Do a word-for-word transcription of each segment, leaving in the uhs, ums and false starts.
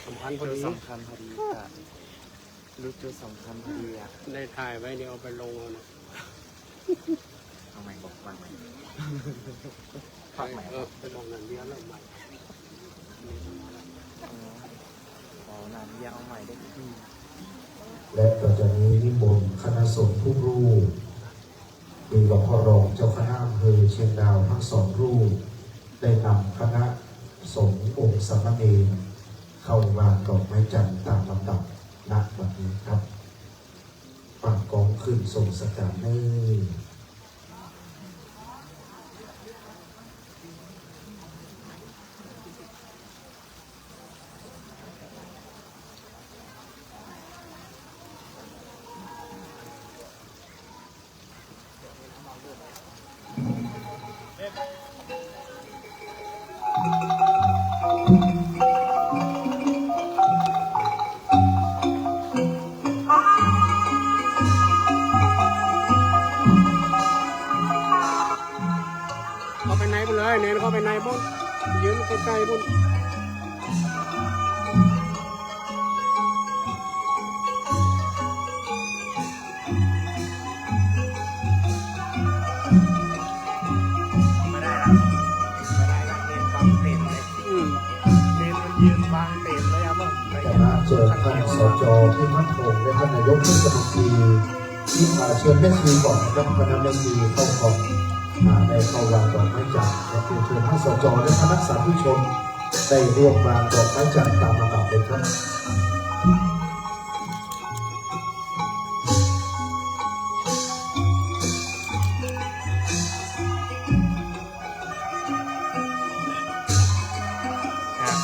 สำคัญพอดี จุดสำคัญพอดีค่ะ รู้จุดสำคัญพอดีอะ ได้ถ่ายไว้ เดี๋ยวเอาไปลงเอานะ เอาใหม่ บอกวางใหม่ พักใหม่ เออ ไปบอกนันเดียแล้วใหม่ อ๋อ นันเดียเอาใหม่ได้ อืม และต่อจากนี้นิมนต์คณะสงฆ์ทุกรูป มีหลวงพ่อรองเจ้าคณะอำเภอเชียงดาวทั้งสองรูป ได้นำคณะสงฆ์องค์สามเณรเข้าวางดอกไม้จันทร์ตามลำดับ ณ บัดนี้ครับ ตั้งกองขึ้นส่งสักการะเน่อ เข้าไปในบุ้นเลย เณรเข้าไปในบุ้น ยืนใก้ๆ บุ้น ไม่ได้ละ ไม่ได้ละ เณรบังเต็มเลย อืม เณรมันยืนบังเต็มเลยอะ ผมไป คณะเชิญท่าน สจ พิพัฒน์พงษ์ และท่านนายกเทศมนตรี ที่มาเชิญแม่ชีก่อนนะครับ คณะแม่ชีเข้าก่อน อ่า ได้เข้าวางดอกไม้จันทร์ครับ เรียนเชิญท่าน สจ และคณะสาธุชน ได้ร่วมวางดอกไม้จันทร์ตามลำดับเลยครับ ครับ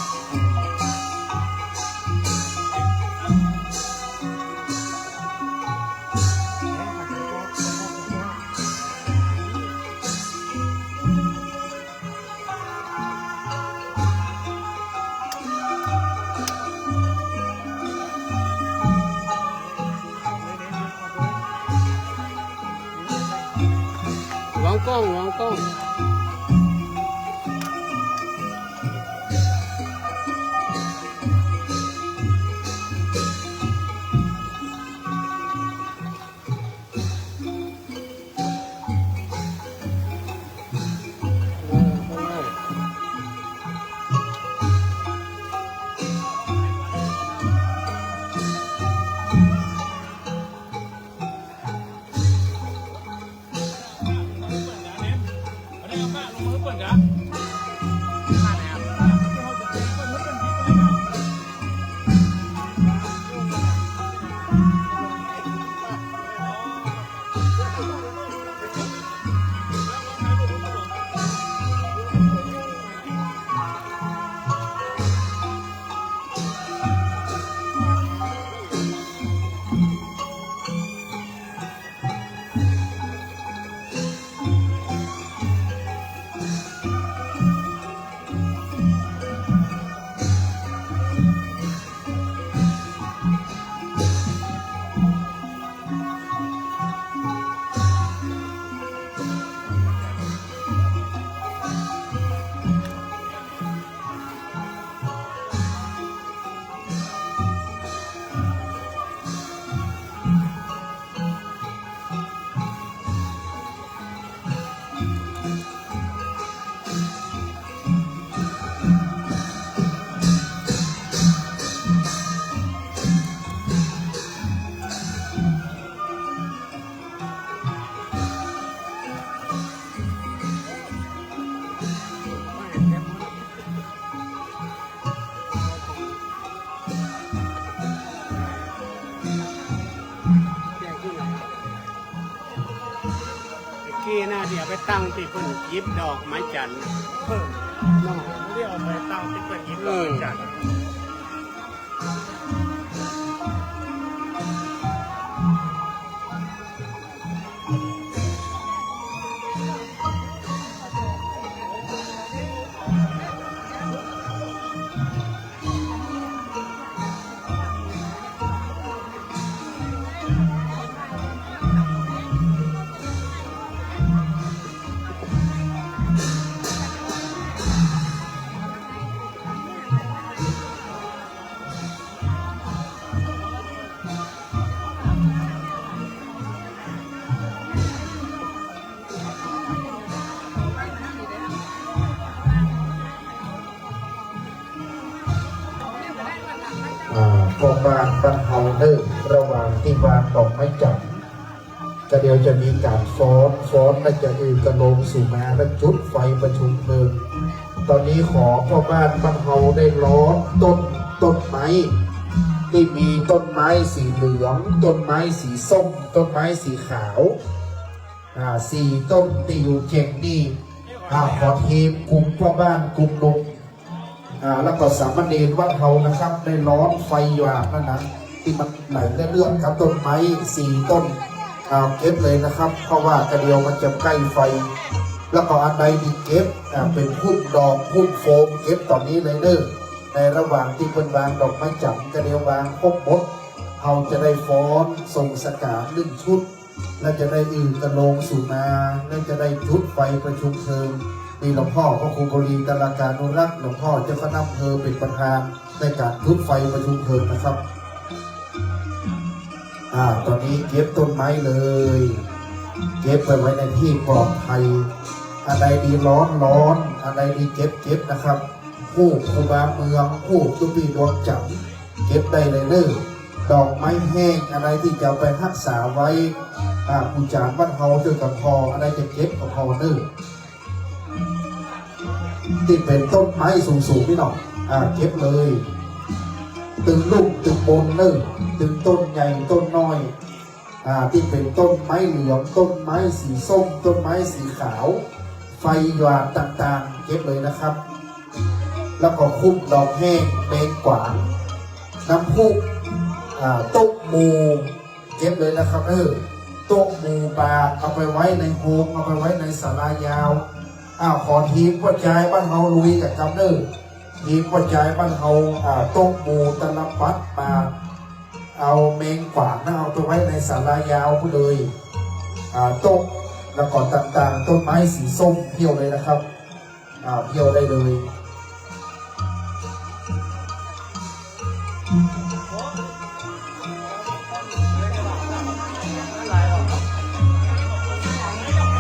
วางกล้อง วางกล้อง ตะกี้น่าจะเอาไปตั้งตี้เปิ้นหยิบดอกไม้จันทร์น่ะ เออ เนาะ บ่ได้เอาไปตั้งตี้เปิ้นหยิบดอกไม้จันทร์ เออ อ่า พ่อบ้านบ้านเฮาเน่อ ระหว่างตี้วางดอกไม้จั๋น ก็เดี๋ยวจะมีก๋านฟ้อน ฟ้อนแล้วจะอือเกล๋งสู่มา แล้วจุดไฟประชุมเพลิง ต๋อนนี้ขอพ่อบ้านบ้านเฮาได้ฮ้อนต้น ต้นไม้ ตี้มีต้นไม้สีเหลือง ต้นไม้สีส้ม ต้นไม้สีขาว อ่า สี่ต้นตี้อยู่เจียงนี่ อ่า ขอเทมกุมพ่อบ้านกุมลุง อ่า แล้วก็สามเณรวัดเฮานะครับ ได้ฮ้อนไฟหยาดนั่นนะ ตี้มันไหลเรื่อยๆ ครับ ต้นไม้สี่ต้น อ่า เก็บเลยนะครับ เพราะว่าก็เดี๋ยวมันจะใก้ไฟ แล้วก็อันใดตี้เก็บ อ่า เป๋นหุ้มดอกหุ้มโฟม เก็บต๋อนนี้เลยเน่อ ในระหว่างตี้เปิ้นวางดอกไม้จั๋น ก็เดี๋ยววางครบหมด เฮาจะได้ฟ้อนส่งสการนึ่งชุด แล้วจะได้อือเกล๋งสู่มา แล้วจะได้จุดไฟประชุมเพลิง มีหลวงพ่อพระครูบุรีตลาการนุรักษ์ หลวงพ่อเจ้าคณะอำเภอเป๋นประธานในก๋านจุดไฟประชุมเพลิงนะครับ อ่า ต๋อนนี้เก็บต้นไม้เลย เก็บไปไว้ในตี้ปลอดภัย อันใดตี้ฮ้อนฮ้อน อันใดตี้เก็บเก็บนะครับ ฮูกครูบาเมือง ฮูกเจ้าปี้ดวงจั๋นทร์ เก็บได้เลยเน่อ ดอกไม้แห้ง อันใดตี้จะเอาไปฮักษาไว้ อ่า ผู้จ๋ารวัดเฮาจ้วยกั๋นผ่อ อันใดจะเก็บก็ผ่อเน่อ ตี้เป๋นต้นไม้สูงๆ นี่เนาะ อ่า เก็บเลย ตึงลุ่มตึงบนเน่อ ตึงต้นใหญ่ต้นน้อย อ่า ตี้เป๋นต้นไม้เหลือง ต้นไม้สีส้ม ต้นไม้สีขาว ไฟหยาดต่างๆ เก็บเลยนะครับ แล้วก็หุ้มดอกแห้ง แมงกวาง น้ำพุ อ่า โต๊ะหมู่ เก็บเลยนะครับ เออ โต๊ะหมู่บาตร เอาไปไว้ในโฮง เอาไปไว้ในศาลายาว อ่า ขอทีมป้อจายบ้านเฮาลุยกั๋นกำเน่อ ทีมป้อจายบ้านเฮา อ่า โต๊ะหมู่ ตาลปัตร บาตร เอาแมงกวางนะ เอาไปไว้ในศาลายาวพู้นเลย อ่า โต๊ะ แล้วก็ต่างๆ ต้นไม้สีส้มเพี้ยวเลยนะครับ อ่า เพี้ยวได้เลย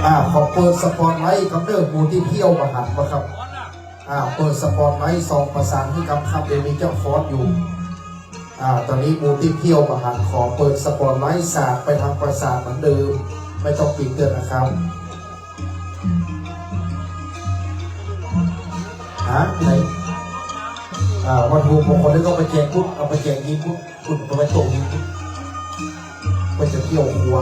อ่า ขอเปิดสปอตไลท์กำเน่อ หมู่ตี้เพี้ยวบ่หันบ่ครับ อ่า เปิดสปอตไลท์ส่องประสานหื้อกำครับ เดี๋ยวมีเจ้าฟ้อนอยู่ อ่า ต๋อนนี้หมู่ตี้เพี้ยวบ่หัน ขอเปิดสปอตไลท์สาดไปตางประสาทเหมือนเดิม ไม่ต้องปิดเตือนนะครับ ฮะ ไหน อ่า วัตถุมงคลนี่ต้องไปแจกพุ้น เอาไปแจกฮีพุ้น พุ้น เอาไปโต๊ะฮีพุ้น ไปจะเที่ยวครัว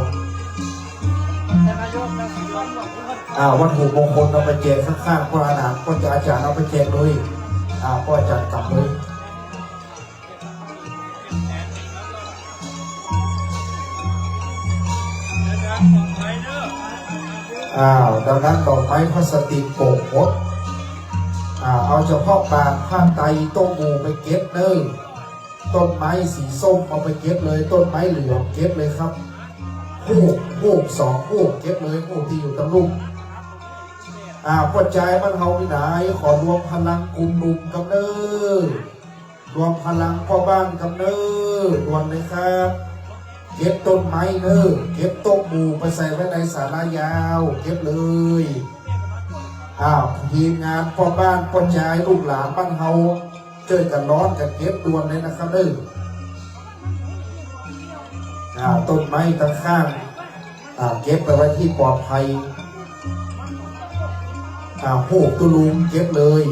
อ่า วัตถุมงคลเอาไปแจกข้างๆ ป้ออาจารย์ ป้ออาจารย์เอาไปแจกเลย อ่า ป้ออาจารย์กลับเลย อ้าว ดังนั้นดอกไม้พลาสติกโป่งหมด อ่า เอาเฉพาะบาตรผ้าไตรโต๊ะหมู่ไปเก็บเน่อ ต้นไม้สีส้มเอาไปเก็บเลย ต้นไม้เหลืองเก็บเลยครับ ฮูก ฮูกสองฮูกเก็บเลย ฮูกตี้อยู่ตางลุ่ม อ่า ป้อจายบ้านเฮามีไหน ขอรวมพลังกุมหมู่กำเน่อ รวมพลังป้อบ้านกำเน่อ ด่วนเลยครับ เก็บต้นไม้เน่อ เก็บโต๊ะหมู่ไปใส่ไว้ในศาลายาว เก็บเลย อ้าว ทีมงานป้อบ้านป้อจายลูกหลานบ้านเฮา จ้วยกั๋นฮ้อนกั๋นเก็บด่วนเลยนะครับเน่อ อ่า ต้นไม้ตางข้าง อ่า เก็บไปไว้ตี้ปลอดภัย อ่า ฮูกตุ๊ลุงเก็บเลย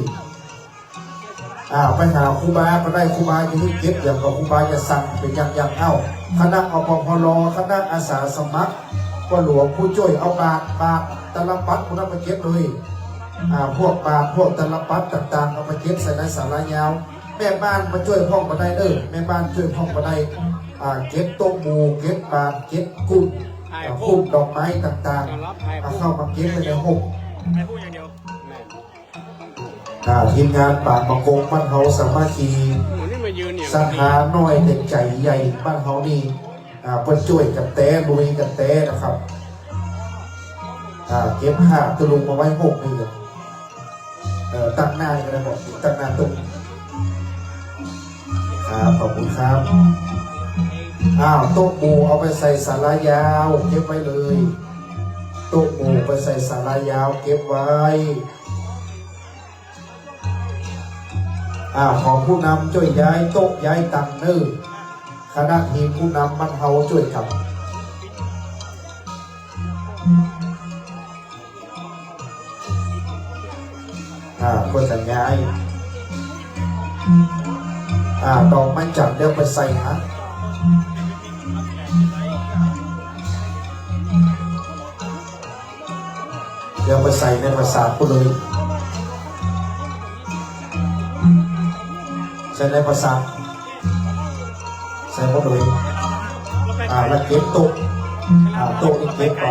อ่า ไปหาครูบาก็ได้ ครูบาจะหื้อเก็บอย่างก็ครูบาจะสั่งเป๋นอย่างๆ เอ้า คณะ อปพล คณะอาสาสมัคร ป้อหลวงผู้จ้วย เอาบาตร บาตรตาลปัตรพวกนั้นไปเก็บเลย อ่า พวกบาตร พวกตาลปัตรต่างๆ เอาไปเก็บใส่ในศาลายาว แม่บ้านมาจ้วยพ่องบ่ได้เน่อ แม่บ้านจ้วยพ่องบ่ได้ อ่า เก็บโต๊ะหมู่ เก็บบาตร เก็บกุ้ง อ่า หุ้มดอกไม้ต่างๆ เอาเข้ามาเก็บไว้ในห้อง อ่า ทีมงานปากบ่ากงบ้านเฮาสามัคคี โอ้โห นี่มายืนเนี่ย ศรัทธาน้อยแต่ใจ๋ใหญ่บ้านเฮานี่ อ่า เปิ้นจ้วยกั๋นแต๊ ลุยกั๋นแต๊นะครับ อ่า เก็บผ้าตุ๊ลุงมาไว้หกนี่ เอ่อ ตั้งหน้านี่ก็ได้ครับ ตั้งหน้าตุ๊ลุง ครับ ขอบคุณครับ อ้าว โต๊ะหมู่เอาไปใส่ศาลายาว เก็บไว้เลย โต๊ะหมู่ไปใส่ศาลายาว เก็บไว้ อ่า ขอผู้นำจ้วยย้ายโต๊ะย้ายตังเน้อ คณะทีมผู้นำบ้านเฮาจ้วยกั๋น อ่า ก็จะย้าย อ่า ดอกไม้จันทร์เดี๋ยวไปใส่ฮะ เดี๋ยวไปใส่ในภาษาปุ้นเลย ใส่ในภาษา ใส่หมดเลย อ่า แล้วเก็บโต๊ะ อ่า โต๊ะนี่เก็บไป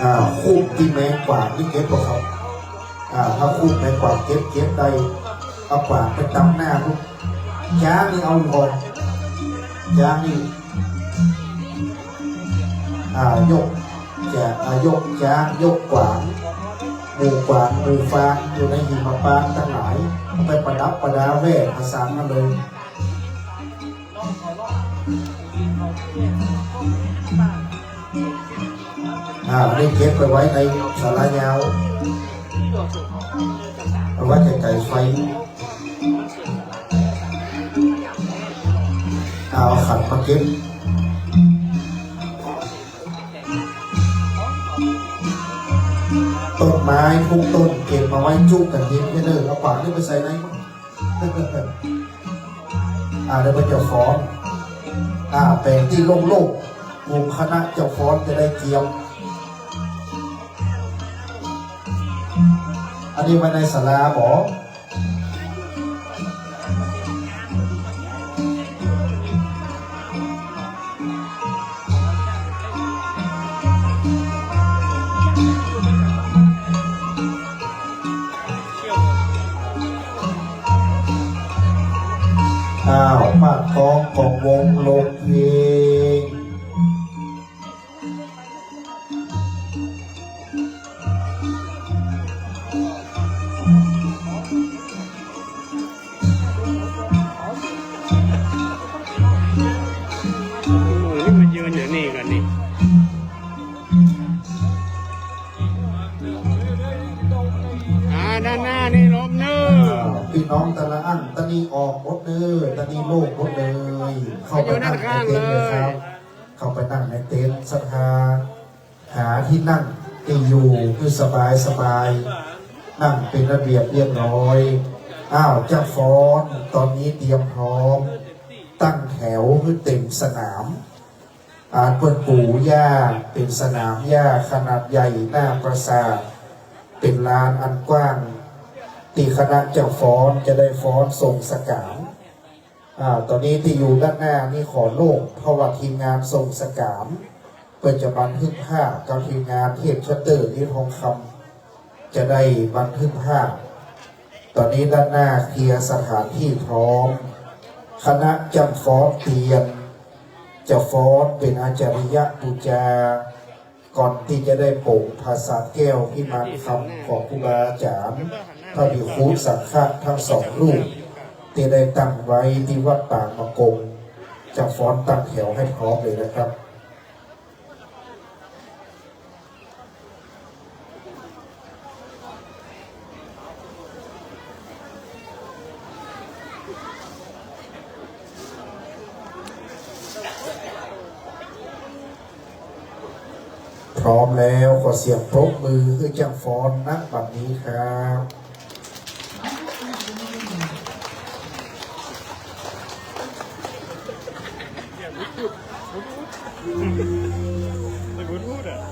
อ่า คูบตี้แมงกวาดนี่เก็บบ่ครับ อ่า ถ้าคูบแมงกวาดเก็บ เก็บได้ เอากวาดไปตำหน้าพุ้น จ๊างนี่เอาก่อน จ๊างนี่ อ่า ยก จะ อ่า ยกจ๊าง ยกกวาง หมู่กวาง หมู่ฟาง อยู่ในหิมพานต์ตังหลาย เอาไปประดับประดาแว่ผสานกั๋นเลย อ่า อันนี้เก็บไปไว้ในศาลายาว เอาไว้ไก๋ๆ ไฟ เอาขันมาเก็บ ต้นไม้ทุกต้นเก็บมาไว้จุ๊กั๋นเฮียนเน้อ เอากวางนี่ไปใส่ใน อ่า เดี๋ยวไปเจ้าฟ้อน อ่า แป๋งตี้โล่งๆ กลุ่มคณะเจ้าฟ้อนจะได้เกียม อันนี้ไว้ในศาลาบ่ อ้าว ปากท้องของวงลงเพลง นี่มายืนอยู่นี่กั๋นนี่ อ่า ด้านหน้านี่หลบเน้อ อ่า ปี้น้องตะละอั้ง ตะนี้ออกหมดเน้อ ตะนี้โล่งหมดเลย เข้าไปนั่งในเต็นท์เลยครับ เข้าไปนั่งในเต็นท์ ศรัทธา หาตี้นั่งตี้อยู่หื้อสบายสบาย นั่งเป๋นระเบียบเรียบร้อย อ้าว เจ้าฟ้อน ต๋อนนี้เตรียมพร้อม ตั้งแถวหื้อเต๋มสนาม อันเปิ้นปู๋หญ้า เป๋นสนามหญ้าขนาดใหญ่หน้าปราสาท เป๋นลานอันกว้าง ตี้คณะเจ้าฟ้อนจะได้ฟ้อนส่งสกาม อ่า ต๋อนนี้ตี้อยู่ด้านหน้านี่ขอโล่ง เพราะว่าทีมงานส่งสกาม เปิ้นจะบันทึกภาพกับทีมงานเทพชัตเตอร์ ลิ้วทองคำ จะได้บันทึกภาพ ต๋อนนี้ด้านหน้าเคลียร์สถานที่พร้อม คณะจ้ำฟ้อนเตียน จะฟ้อนเป๋นอาจาริยปู๋จา ก่อนตี้จะได้ป๋งผาสาทแก้วพิมานคำของครูบาอาจ๋ารย์ พระภิกขุสังฆะทั้งสองรูป ตี้ได้ตั้งไว้ตี้วัดปางมะกง จะฟ้อนตั้งแถวหื้อพร้อมเลยนะครับ พร้อมแล้วขอเสียงปรบมือหื้อจ้ำฟ้อน ณ บัดนี้ครับ ไม่พูดอ่ะ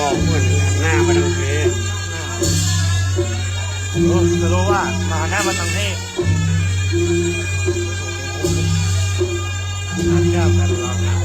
ออกเหมือนหน้ามาทางนี้ โอ้ สโลว์ว่ะ มาหน้ามาทางนี้ หาเจ้ากันรอหน้า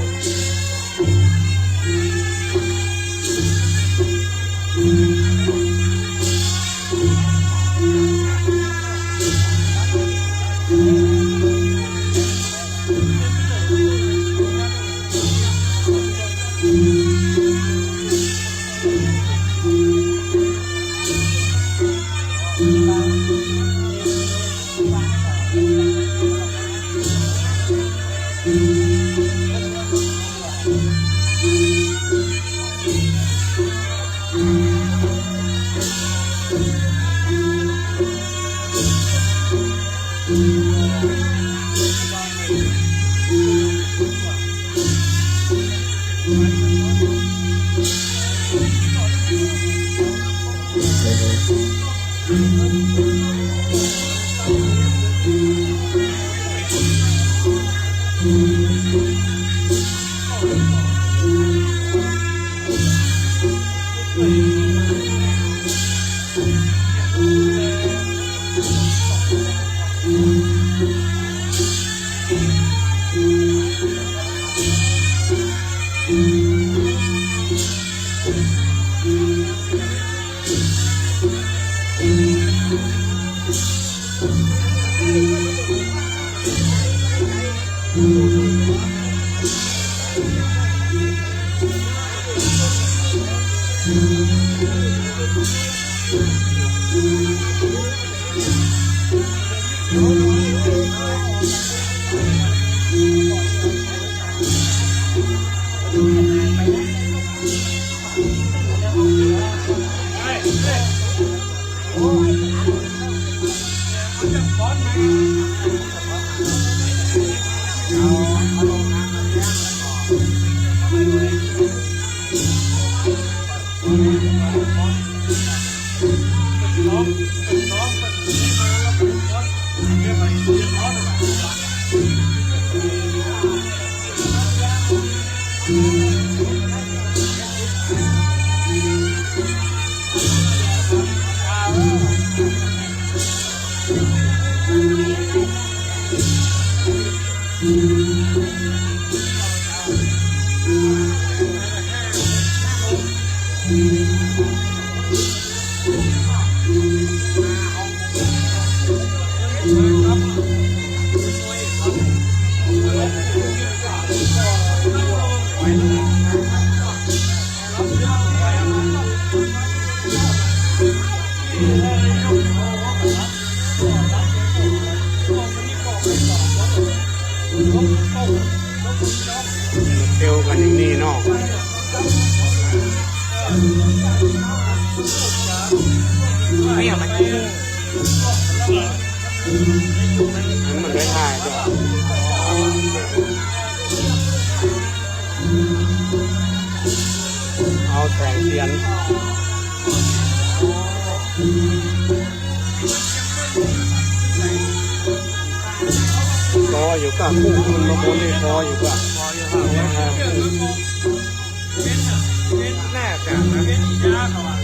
เตียวกั๋นอย่างนี้เนาะ ไม่เอามากิ๋น มันได้ถ่ายด้วย เอาแสงเตียน ปออยู่ก้า กู้คืนมาบนนี่ ปออยู่ก้า ปออยู่ก้า แน่จ้ะนะ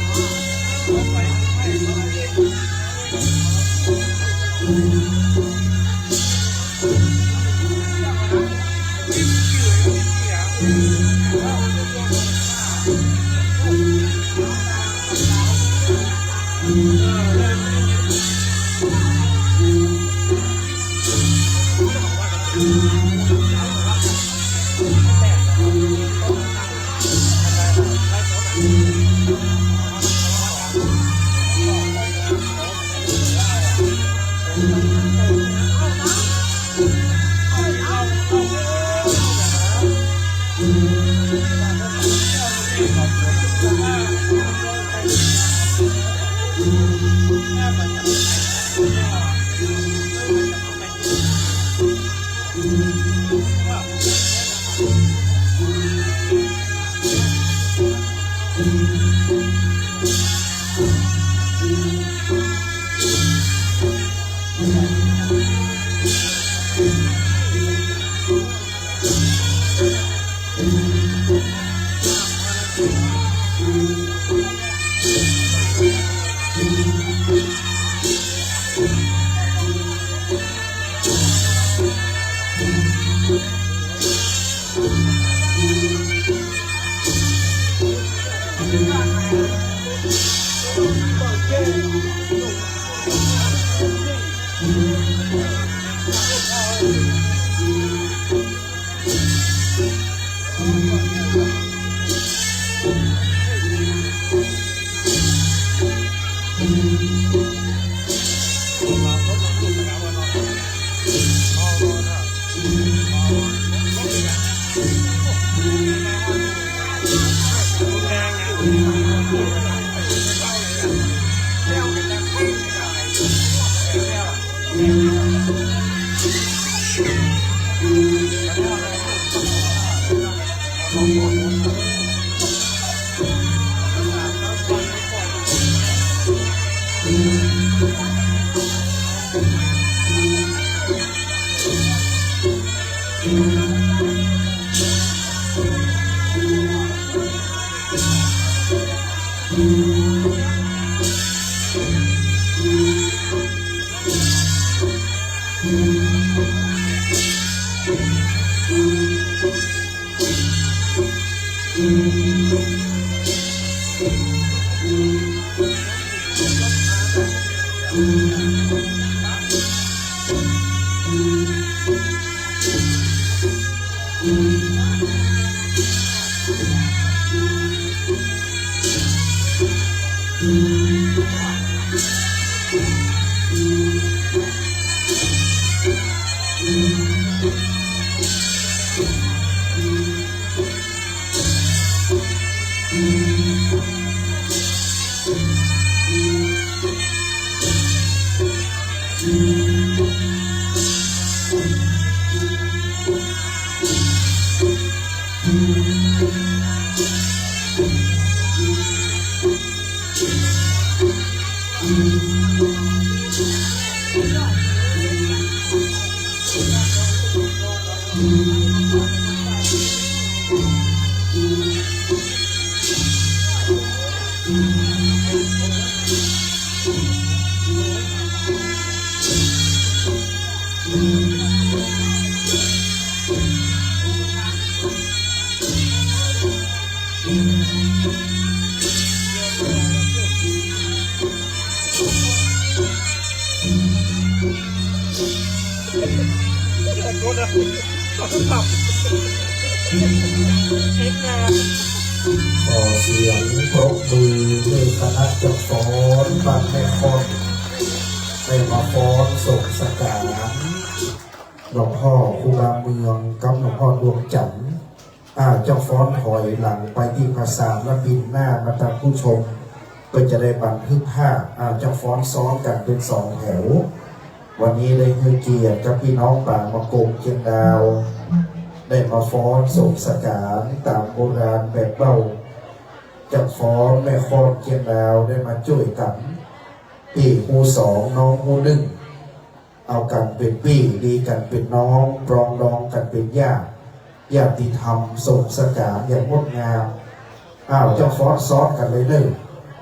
ขอเสียงปรบมือหื้อคณะจักฟ้อนบ้านแม่ค่อน ได้มาฟ้อนส่งสังขารหลวงพ่อครูบาเมืองกับหลวงพ่อดวงจันทร์ อ่า จักฟ้อนถอยหลังไปตี้ผาสาทแล้วบินหน้ามาตางผู้ชม เปื้อจะได้บันทึกภาพ อ่า จักฟ้อนซ้อนกั๋นเป๋นสองแถว วันนี้ได้หื้อเกียรติกับปี้น้องป๋างมะกงเจียงดาว ได้มาฟ้อนส่งสังขารต๋ามโบราณแบบเบ้า จักฟ้อนแม่ค่อนเจียงดาวได้มาจ้วยกั๋น ปี้ฮู้สองน้องฮู้นึ่ง เอากั๋นเป๋นปี้ ดีกั๋นเป๋นน้อง ปรองดองกั๋นเป๋นญาติ ญาติธรรม ส่งสังขารอย่างงดงาม อ้าว จักฟ้อนซ้อนกั๋นเลยเน่อ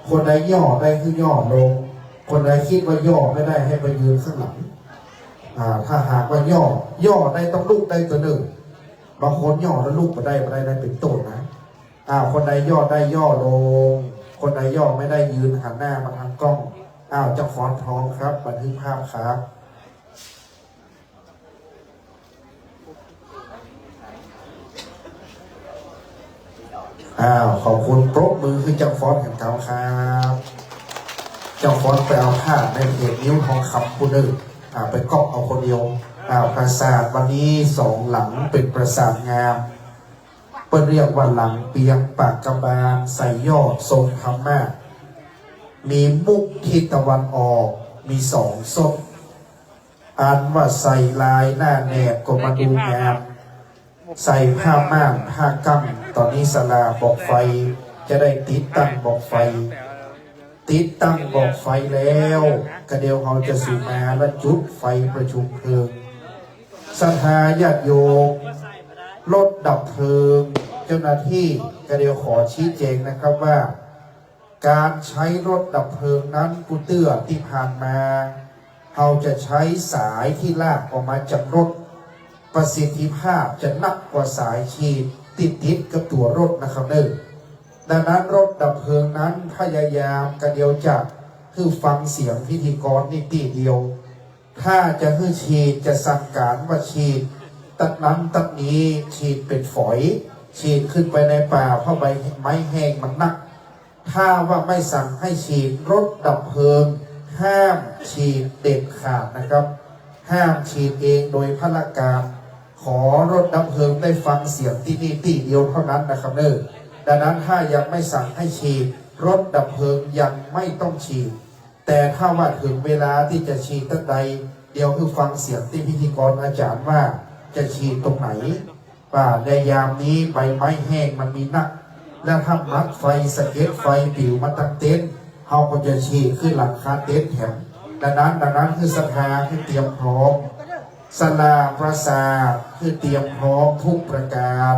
คนใดย่อได้หื้อย่อลง คนใดกึ๊ดว่าย่อไม่ได้หื้อไปยืนข้างหลัง อ่า ถ้าหากว่าย่อ ย่อได้ต้องลุกได้ตั๋วเน่อ บางคนย่อแล้วลุกบ่ได้ บ่ได้ ได้เป๋นต้นนะ อ้าว คนใดย่อได้ย่อลง คนใดย่อไม่ได้ยืนหันหน้ามาตางกล้อง อ้าว จักฟ้อนพร้อมครับ บันทึกภาพครับ อ้าว ขอบคุณ ปรบมือหื้อจักฟ้อนกั๋นครับ จักฟ้อนไปเอาภาพในเพจงิ้วทองคำปู้นเน่อ อ่า ไปก๊อปเอาคนเดียว อ้าว ผาสาทวันนี้สองหลังเป๋นผาสาทงาม เปิ้นเรียกว่าหลังเปียงปากกำบาล ใส่ยอดทรงธรรมะ มีมุกทิศตะวันออก มีสองส้น อันว่าใส่ลายหน้าแหนบก็มาดูงาม ใส่ผ้าม่านผ้ากั้ง ต๋อนนี้ศาลาบอกไฟ จะได้ติดตั้งบอกไฟ ติดตั้งบอกไฟแล้ว ก็เดี๋ยวเฮาจะสุมาแล้วจุดไฟประชุมเพลิง ศรัทธาญาติโยม รถดับเพลิง เจ้าหน้าที่ ก็เดี๋ยวขอชี้แจงนะครับว่า ก๋านใจ๊รถดับเพลิงนั้น กู้เตื้อตี้ผ่านมา เฮาจะใจ๊สายตี้ลากออกมาจากรถ ประสิทธิภาพจะนักกว่าสายฉีดตี้ติดกับตั๋วรถนะครับเน่อ ดังนั้นรถดับเพลิงนั้นพยายามกระเดียวจะหื้อฟังเสียงพิธีกรนี้ตี้เดียว ถ้าจะหื้อฉีดจะสั่งก๋านว่าฉีดตั๊ดนั้นตั๊ดนี้ ฉีดเป๋นฝอย ฉีดขึ้นไปในป่า เพราะใบไม้แห้งมันนัก ถ้าว่าไม่สั่งให้ฉีด รถดับเพลิงห้ามฉีดเด็ดขาดนะครับ ห้ามฉีดเองโดยพลการ ขอรถดับเพลิงได้ฟังเสียงตี้นี่ตี้เดียวเท่านั้นนะครับเน่อ ดังนั้นถ้ายังไม่สั่งให้ฉีด รถดับเพลิงยังไม่ต้องฉีด แต่ถ้าว่าถึงเวลาตี้จะฉีดตั๊ดใด เดี๋ยวหื้อฟังเสียงตี้พิธีกรอาจ๋ารย์ว่าจะฉีดตรงไหน ว่าในยามนี้ใบไม้แห้งมันมีนัก แล้วถ้าหมัดไฟสะเก็ดไฟปิ๋วมาตังเต็นท์ เฮาก็จะฉีดขึ้นหลังคาเต็นท์แถม ดังนั้น ดังนั้นหื้อศรัทธาหื้อเตรียมพร้อม ศาลาปราสาทหื้อเตรียมพร้อมทุกประการ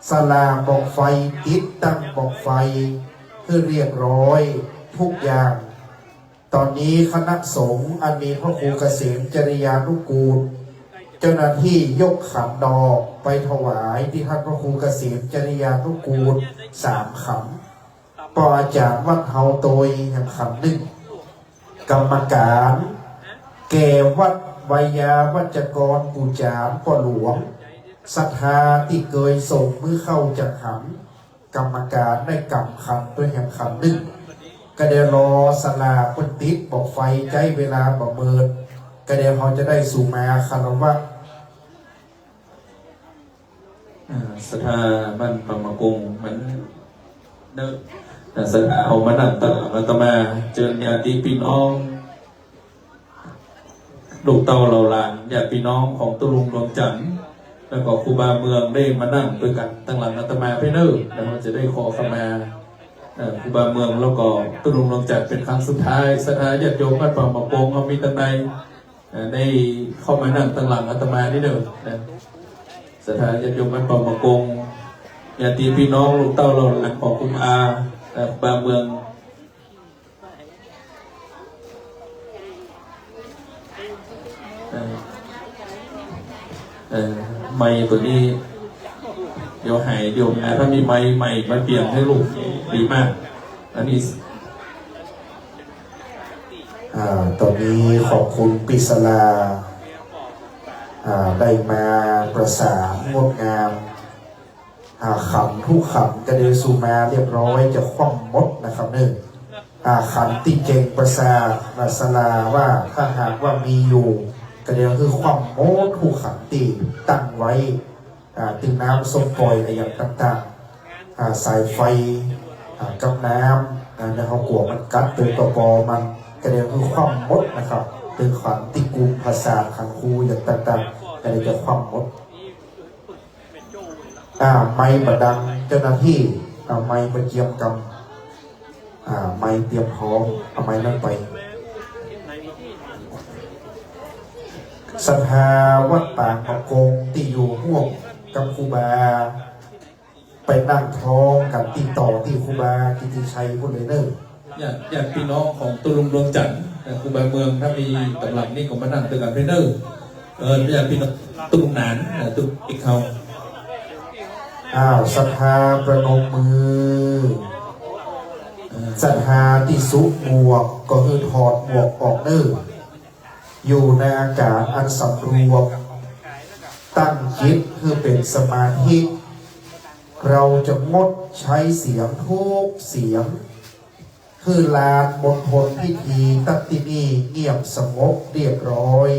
ศาลาบอกไฟ ติดตั้งบอกไฟหื้อเรียบร้อยทุกอย่าง ต๋อนนี้คณะสงฆ์อันมีพระครูเกษมจริยานุกูล เจ้าหน้าตี้ยกขันดอกไปถวายตี้ต้านพระครูเกษมจริยานุกูลสามขัน ป้ออาจ๋ารย์วัดเฮาโตยแหมขันนึ่ง กรรมการ แก่วัดไวยาวัจกรปู่จ๋ารย์ป้อหลวง ศรัทธาตี้เกยส่งมื้อข้าวจักหัน กรรมการได้กำขันโตยแหมขันนึ่ง ก็เดี๋ยวรอศาลาเปิ้นติดบอกไฟ ใจ๊เวลาบ่เมิน ก็เดี๋ยวเฮาจะได้สู่มาคารวะ อ่า ศรัทธาบ้านปำมะกง มันเนอะ อ่า ศรัทธาเอามานั่งตังหลังอาตมา เจิญญาติปี้น้อง ลูกเต้าเหล่าหลาน ญาติปี้น้องของตุ๊ลุงดวงจันทร์ แล้วก็ครูบาเมืองได้มานั่งตวยกั๋นตังหลังอาตมาไปเน่อ แล้วก็จะได้ขอขมา เอ่อ ครูบาเมืองแล้วก็ตุ๊ลุงดวงจันทร์เป๋นครั้งสุดท้าย ศรัทธาญาติโยมบ้านปำมะกง เฮามีตังใด เอ่อ ได้เข้ามานั่งตังหลังอาตมานี่เน่อ นะ ศรัทธาญาติโยมบ้านปำมะกง ญาติปี้น้องลูกเต้าเหล่าหลานของครูบา เอ่อ ครูบาเมือง เอ่อ เอ่อ ไมค์ตั๋วนี้ เดี๋ยวหาย เดี๋ยวมา ถ้ามีไมค์ใหม่มาเปลี่ยนหื้อลูก ดีมาก อันนี้ อ่า ต๋อนนี้ขอบคุณปี้ศาลา อ่า ได้มาประสานงดงาม อ่า ขันทุกขันก็เดี๋ยวสู่มาเรียบร้อยจะคว่ำหมดนะครับเน่อ อ่า ขันตี้เก่งประสาทศาลาว่าถ้าหากว่ามีอยู่ ก็เดี๋ยวหื้อคว่ำหมดทุกขันตี้ตั้งไว้ อ่า ตึงน้ำส้มป่อยอะหยังต่างๆ อ่า สายไฟ อ่า กับน้ำ อ่า เดี๋ยวเฮากั๋วมันกัดโตยตอปอมัน ก็เดี๋ยวหื้อคว่ำหมดนะครับ ตึงขันตี้กุมประสาทขันครูอย่างต่างๆ ก็เดี๋ยวจะคว่ำหมด อ่า ไมค์บ่ดัง เจ้าหน้าตี้ เอาไมค์มาเจียมกำ อ่า ไมค์เตรียมพร้อม เอาไมค์นั้นไป ศรัทธาวัดปางมะกงตี้อยู่ฮ่วมกับครูบา ไปนั่งท้องกั๋นตี้ต่อตี้ครูบากิตติชัยปู้นเลยเน่อ ญาติ ญาติปี้น้องของตุ๊ลุงดวงจันทร์ เอ่อ ครูบาเมือง ถ้ามีต๋ามหลังนี่ก็มานั่งตวยกั๋นไปเน่อ เอ่อ ญาติปี้น้องตุ๊ลุงหนาน เอ่อ ตุ๊ลุงอีกเขา อ้าว ศรัทธาประนมมือ เอ่อ ศรัทธาตี้สวมหมวกก็หื้อถอดหมวกออกเน่อ อยู่ในอาการอันสำรวม ตั้งจิตหื้อเป๋นสมาธิ เราจะงดใจ๊เสียงทุกเสียง หื้อลานมณฑลพิธีตั๊ดตี้นี่เงียบสงบเรียบร้อย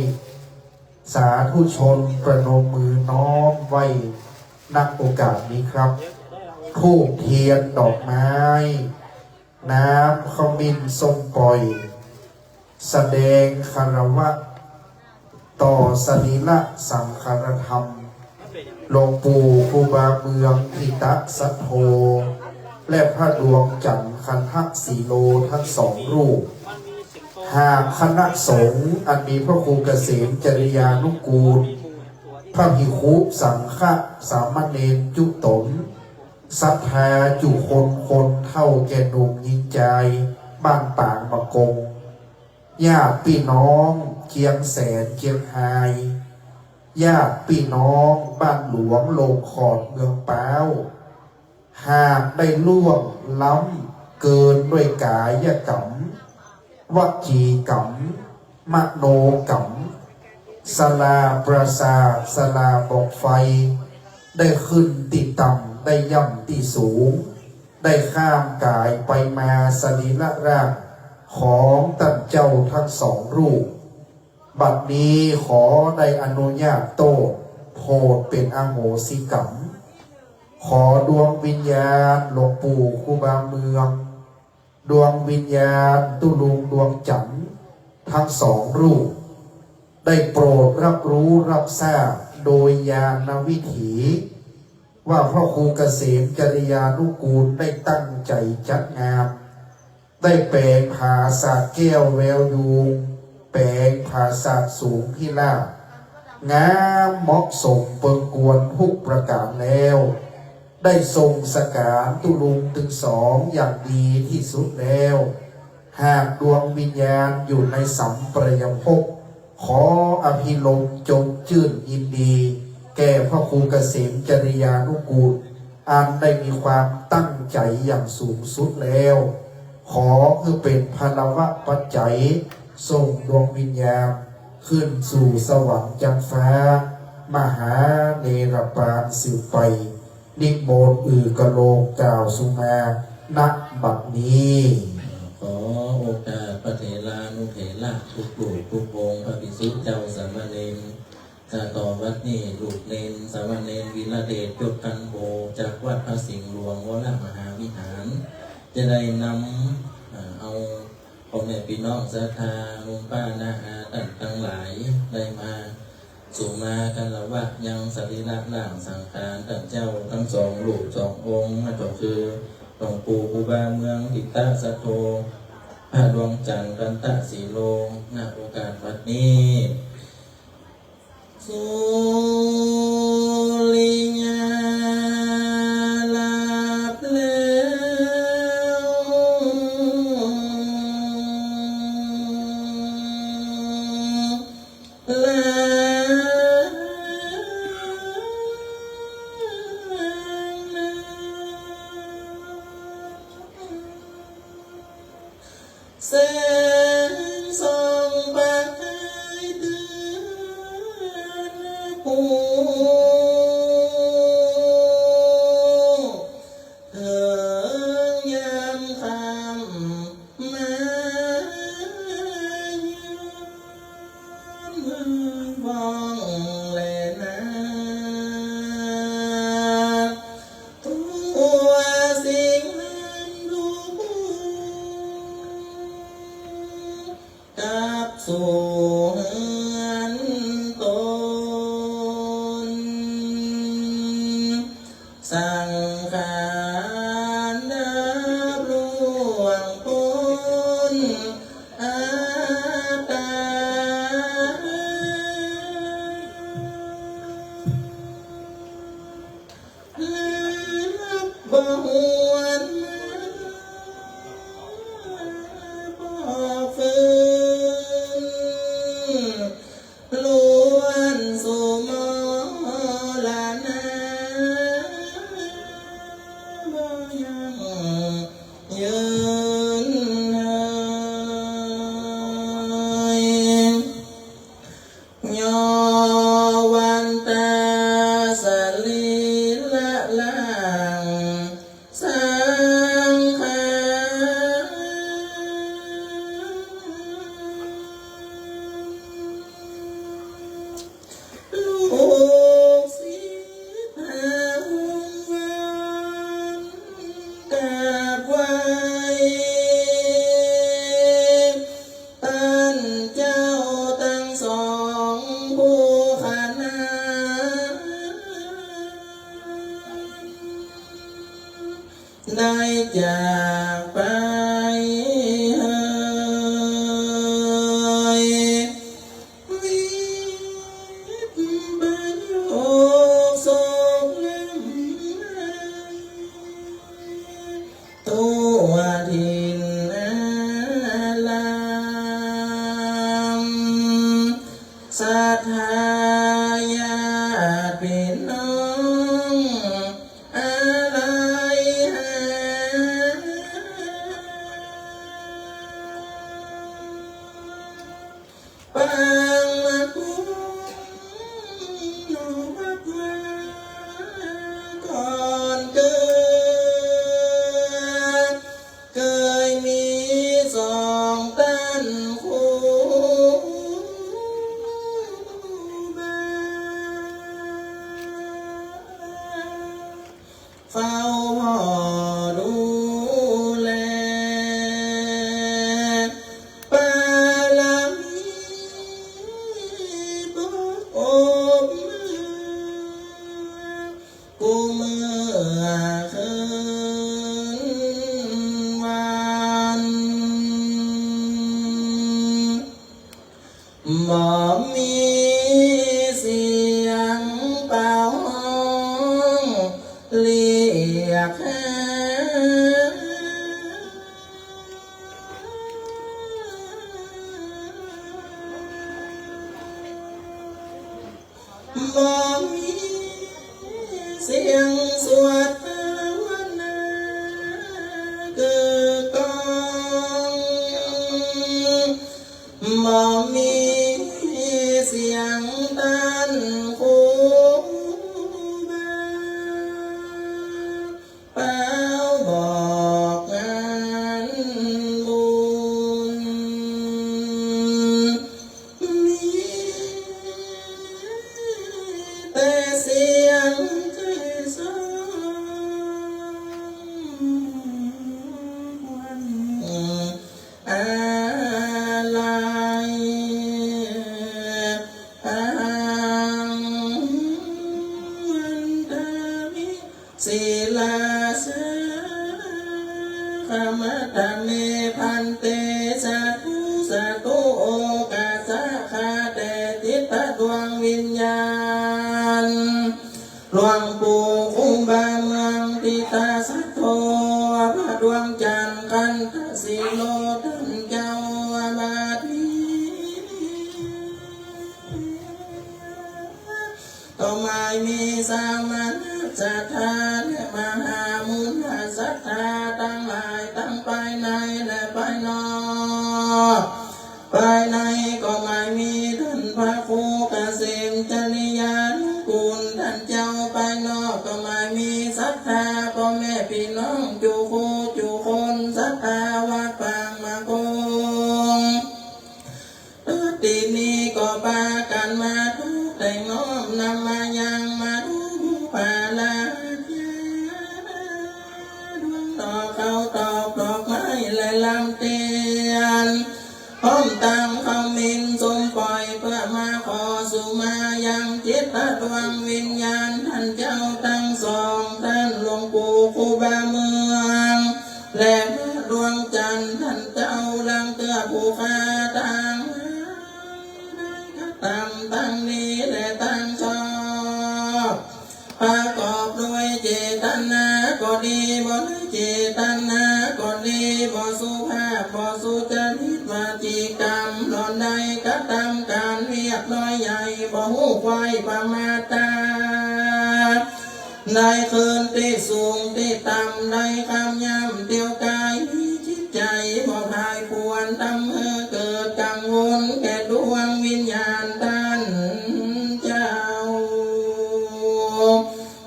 สาธุชนประนมมือน้อมไหว้ ณ โอกาสนี้ครับ ธูปเทียนดอกไม้ น้ำขมิ้นส้มป่อย แสดงคารวะต่อสรีระสังขารธรรม หลวงปู่ครูบาเมืองถิตสัทโธ และพระดวงจันทร์คันทสีโลทั้งสองรูป หากคณะสงฆ์อันมีพระครูเกษมจริยานุกูล พระภิกขุสังฆะสามเณรจุต๋น ศรัทธาจุคน คนเฒ่าแก่หนุ่มญิงจาย บ้านปางมะกง ญาติปี้น้องเจียงแสนเจียงฮาย ญาติปี้น้องบ้านหลวงโลงขอดเมืองป๊าว หากได้ล่วงล้ำเกินด้วยก๋ายกรรม วจีกรรม มโนกรรม ศาลาปราสาท ศาลาบ่องไฟ ได้ขึ้นตี้ต่ำ ได้ย่ำตี้สูง ได้ข้ามก๋ายไปมาสรีระร่างของต้านเจ้าตึงสองรูป บัดนี้ขอได้อนุญาโตษ โผดเป๋นอโหสิกรรม ขอดวงวิญญาณหลวงปู่ครูบาเมือง ดวงวิญญาณตุ๊ลุงดวงจันทร์ตึงสองรูป ได้โปรดฮับฮู้ฮับทราบโดยญาณวิถี ว่าพระครูเกษมจริยานุกูลได้ตั้งใจ๋จัดงาน ได้แป๋งผาสาทแก้วแววยูง แป๋งผาสาทสูงพิราบ งามเหมาะสมเปิงควรทุกประก๋านแล้ว ได้ส่งสการตุ๊ลุงตึงสองอย่างดีตี้สุดแล้ว หากดวงวิญญาณอยู่ในสัมปรายภพ ขออภิรมย์จงจื้นยินดี แก่พระครูเกษมจริยานุกูล อันได้มีความตั้งใจ๋อย่างสูงสุดแล้ว ขอหื้อเป๋นพลวปัจจัย ส่งดวงวิญญาณขึ้นสู่สวรรค์จั๊นฟ้า มหาเนรปานสืบไป นิมนต์อือกะโลกกล่าวสุมา ณ บัดนี้ ขอโอกาสพระเถรานุเถระกู้รูปกู้องค์ พระภิกษุเจ้าสามเณร อ่า ต่อบัดนี้ลูกเณรสามเณรวีระเดช ยศคันโท จากวัดพระสิงห์หลวงวรมหาวิหาร จะได้นำ อ่า เอาพ่อแม่ปี้น้องศรัทธา ลุงป้าน้าอาต้านตังหลาย ได้มาสุมาคารวะยังสรีระร่างสังขารต้านเจ้าตึงสองรูปสององค์ นั่นก็คือหลวงปู่ครูบาเมือง ถิตสัตโธ พระดวงจันทร์ กันตะสีโล ณ โอกาสบัดนี้ สุริยาหลับแล้ว ลา แสงส่องประกายเตือนผู้ เถิงยามค่ำมาเยือน เมืองบ้องและนา ทั่วสิงห์ทุก กลับสู่เฮือนตน สังขารดับล่วงป๊นอัตตา บ่หวนมา บ่ฟื้น ปางมากุมนอกวัดวาก่อนเกิด เกยมีสองต้านครูบา เฝ้าผ่อดูแล ปารมีปกอบมา กู้เมื่อคืนวัน บ่มีเสียงเป่าฮ้องเรียกหา บ่มีเสียงสวดภาวนากึกก้อง บ่มีเสียงต้านครูบา เป่าบอกงานบุญ มีแต่เสียงไพเราะครวญอาลัย อังวันทามิ ศิลาสา ขมัตถะเม ภันเต สาธุ สาธุ โอกาสะ ข้าแต่จิตดวงวิญญาณ หลวงปู่ครูบาเมืองทิตาสัตโธ พระดวงจันทร์คันทศิโร ต้านเจ้า บัดนี้ ก็หมายมีสามัญศรัทธาและมหามุญศรัทธาตังหลายตังภายในและภายนอก ภายในก็หมายมีต้านพระครูเกษมจริยานุกูลต้านเจ้า ภายนอกก็หมายมีศรัทธาป้อแม่ปี้น้องจุ๊กคู่จุ๊กคนศรัทธาวัดปางมะกง ตี้นี้ก็ปากั๋นมาตกแต่งน้อมนำมายังมาดูบูปาลาจาดวงดอกข้าวตอกดอกไม้และลำเตียน พร้อมตังข้าวเหม็นส้มป่อยเปื้อมาขอสุมายังจิตดวงวิญญาณต้านเจ้าตังสองต้านหลวงปู่ครูบาเมือง และพระดวงจันทร์ต้านเจ้า ลางเตื้อผู้ข้าตัง ตามตังนี้และตังชอบ ประกอบด้วยเจตนาก็ดี บ่ได้เจตนาก็ดี บ่สุภาพ บ่สุจริต วจีกรรม หล่อนได้กระตำก๋านเวียกน้อยใหญ่ บ่ฮู้ไขว่ประมาทต๋า ได้ขึ้นตี้สูงตี้ต่ำ ได้คำย่ำเตียวก๋าย มีจิตใจ๋บ่ผ่ายผวน ทำหื้อเกิดกังวลแก่ดวงวิญญาณต้านเจ้า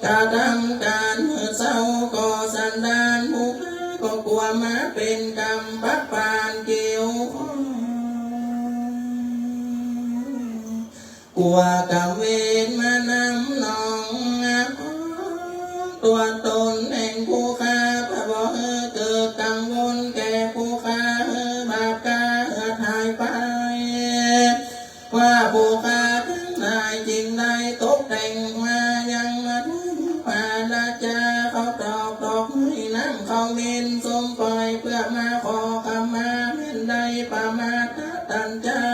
กระตำก๋านหื้อเศร้า ก็สันดานผู้ข้าก็กั๋วมาเป๋นกรรมปะปานเกี่ยวข้อง กั๋วกรรมเวรมานำนอง ตั๋วต๋นแห่งผู้ข้า บ่หื้อเกิดกังวลแก่ผู้ข้า หื้อบาปก๋าหายไป ว่าผู้ข้าตังหลายจึงได้ตกแต่งมายังมาดูบูปาลาจา ข้าวตอกดอกไม้น้ำข้าวเหม็นส้มป่อย เปื้อมาขอขมาแม่นได้ประมาทต๋าต้านเจ้า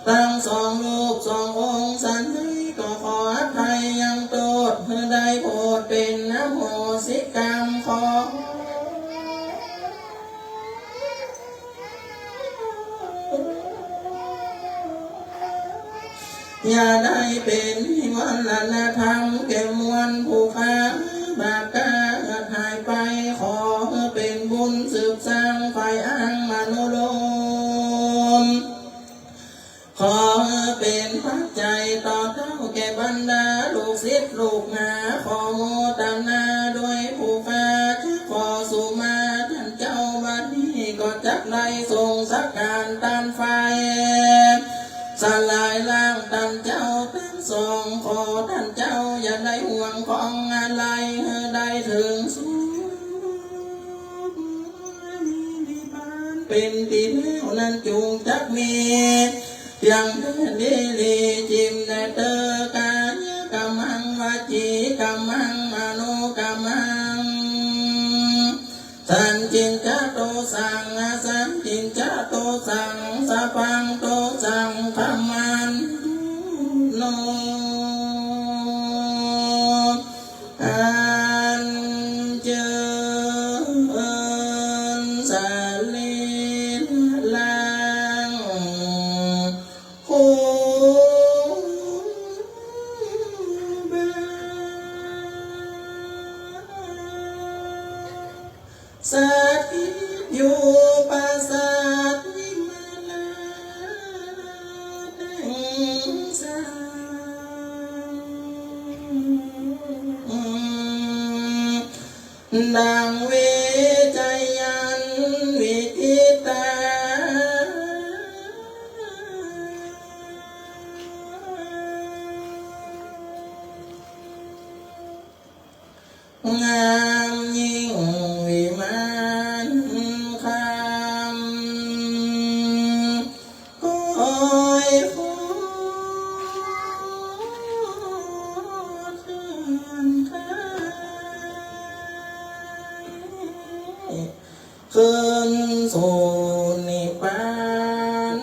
ตังสองรูปสององค์สันนี้ก็ขออภัยยังโต้ษ หื้อได้โผดเป๋นอโหสิกรรม ขออย่าได้เป๋นนิวรณธรรมแก่มวลผู้ข้า บาปก๋าหายไป ขอหื้อเป๋นบุญสืบสร้างฝ่ายอังมโนรม ใจ๋ต่อเต้าแก่บรรดาลูกศิษย์ลูกหา ขอโมตนาด้วยผู้ข้าจะขอสุมาต้านเจ้า บัดนี้ก็จักได้ส่งสักการต้านฝ่าย สลายล้างต้านเจ้าตังสอง ขอต้านเจ้าอย่าได้ห่วงของอะไร หื้อได้เถิงสุข เป๋นตี้แล้วนั้นจุ่งจักมี เปียงแต๊ดีหลี จิ่มแต๊เต๊อ กายกรรมัง วจีกรรมัง มโนกรรมัง สันทิฏฐิโตสัง อสันทิฏฐิโตสัง สัพพังโตสัง ขมันตุโน อัญเจิญสรีรัง ครูบา สถิตอยู่ปราสาทวิมาลาแห่งสาม ดังเวชยันต์วิจิตรา งามยิ่งวิมานคำ คอยโคจรเคลื่อนคล้าย ขึ้นสู่นิพพาน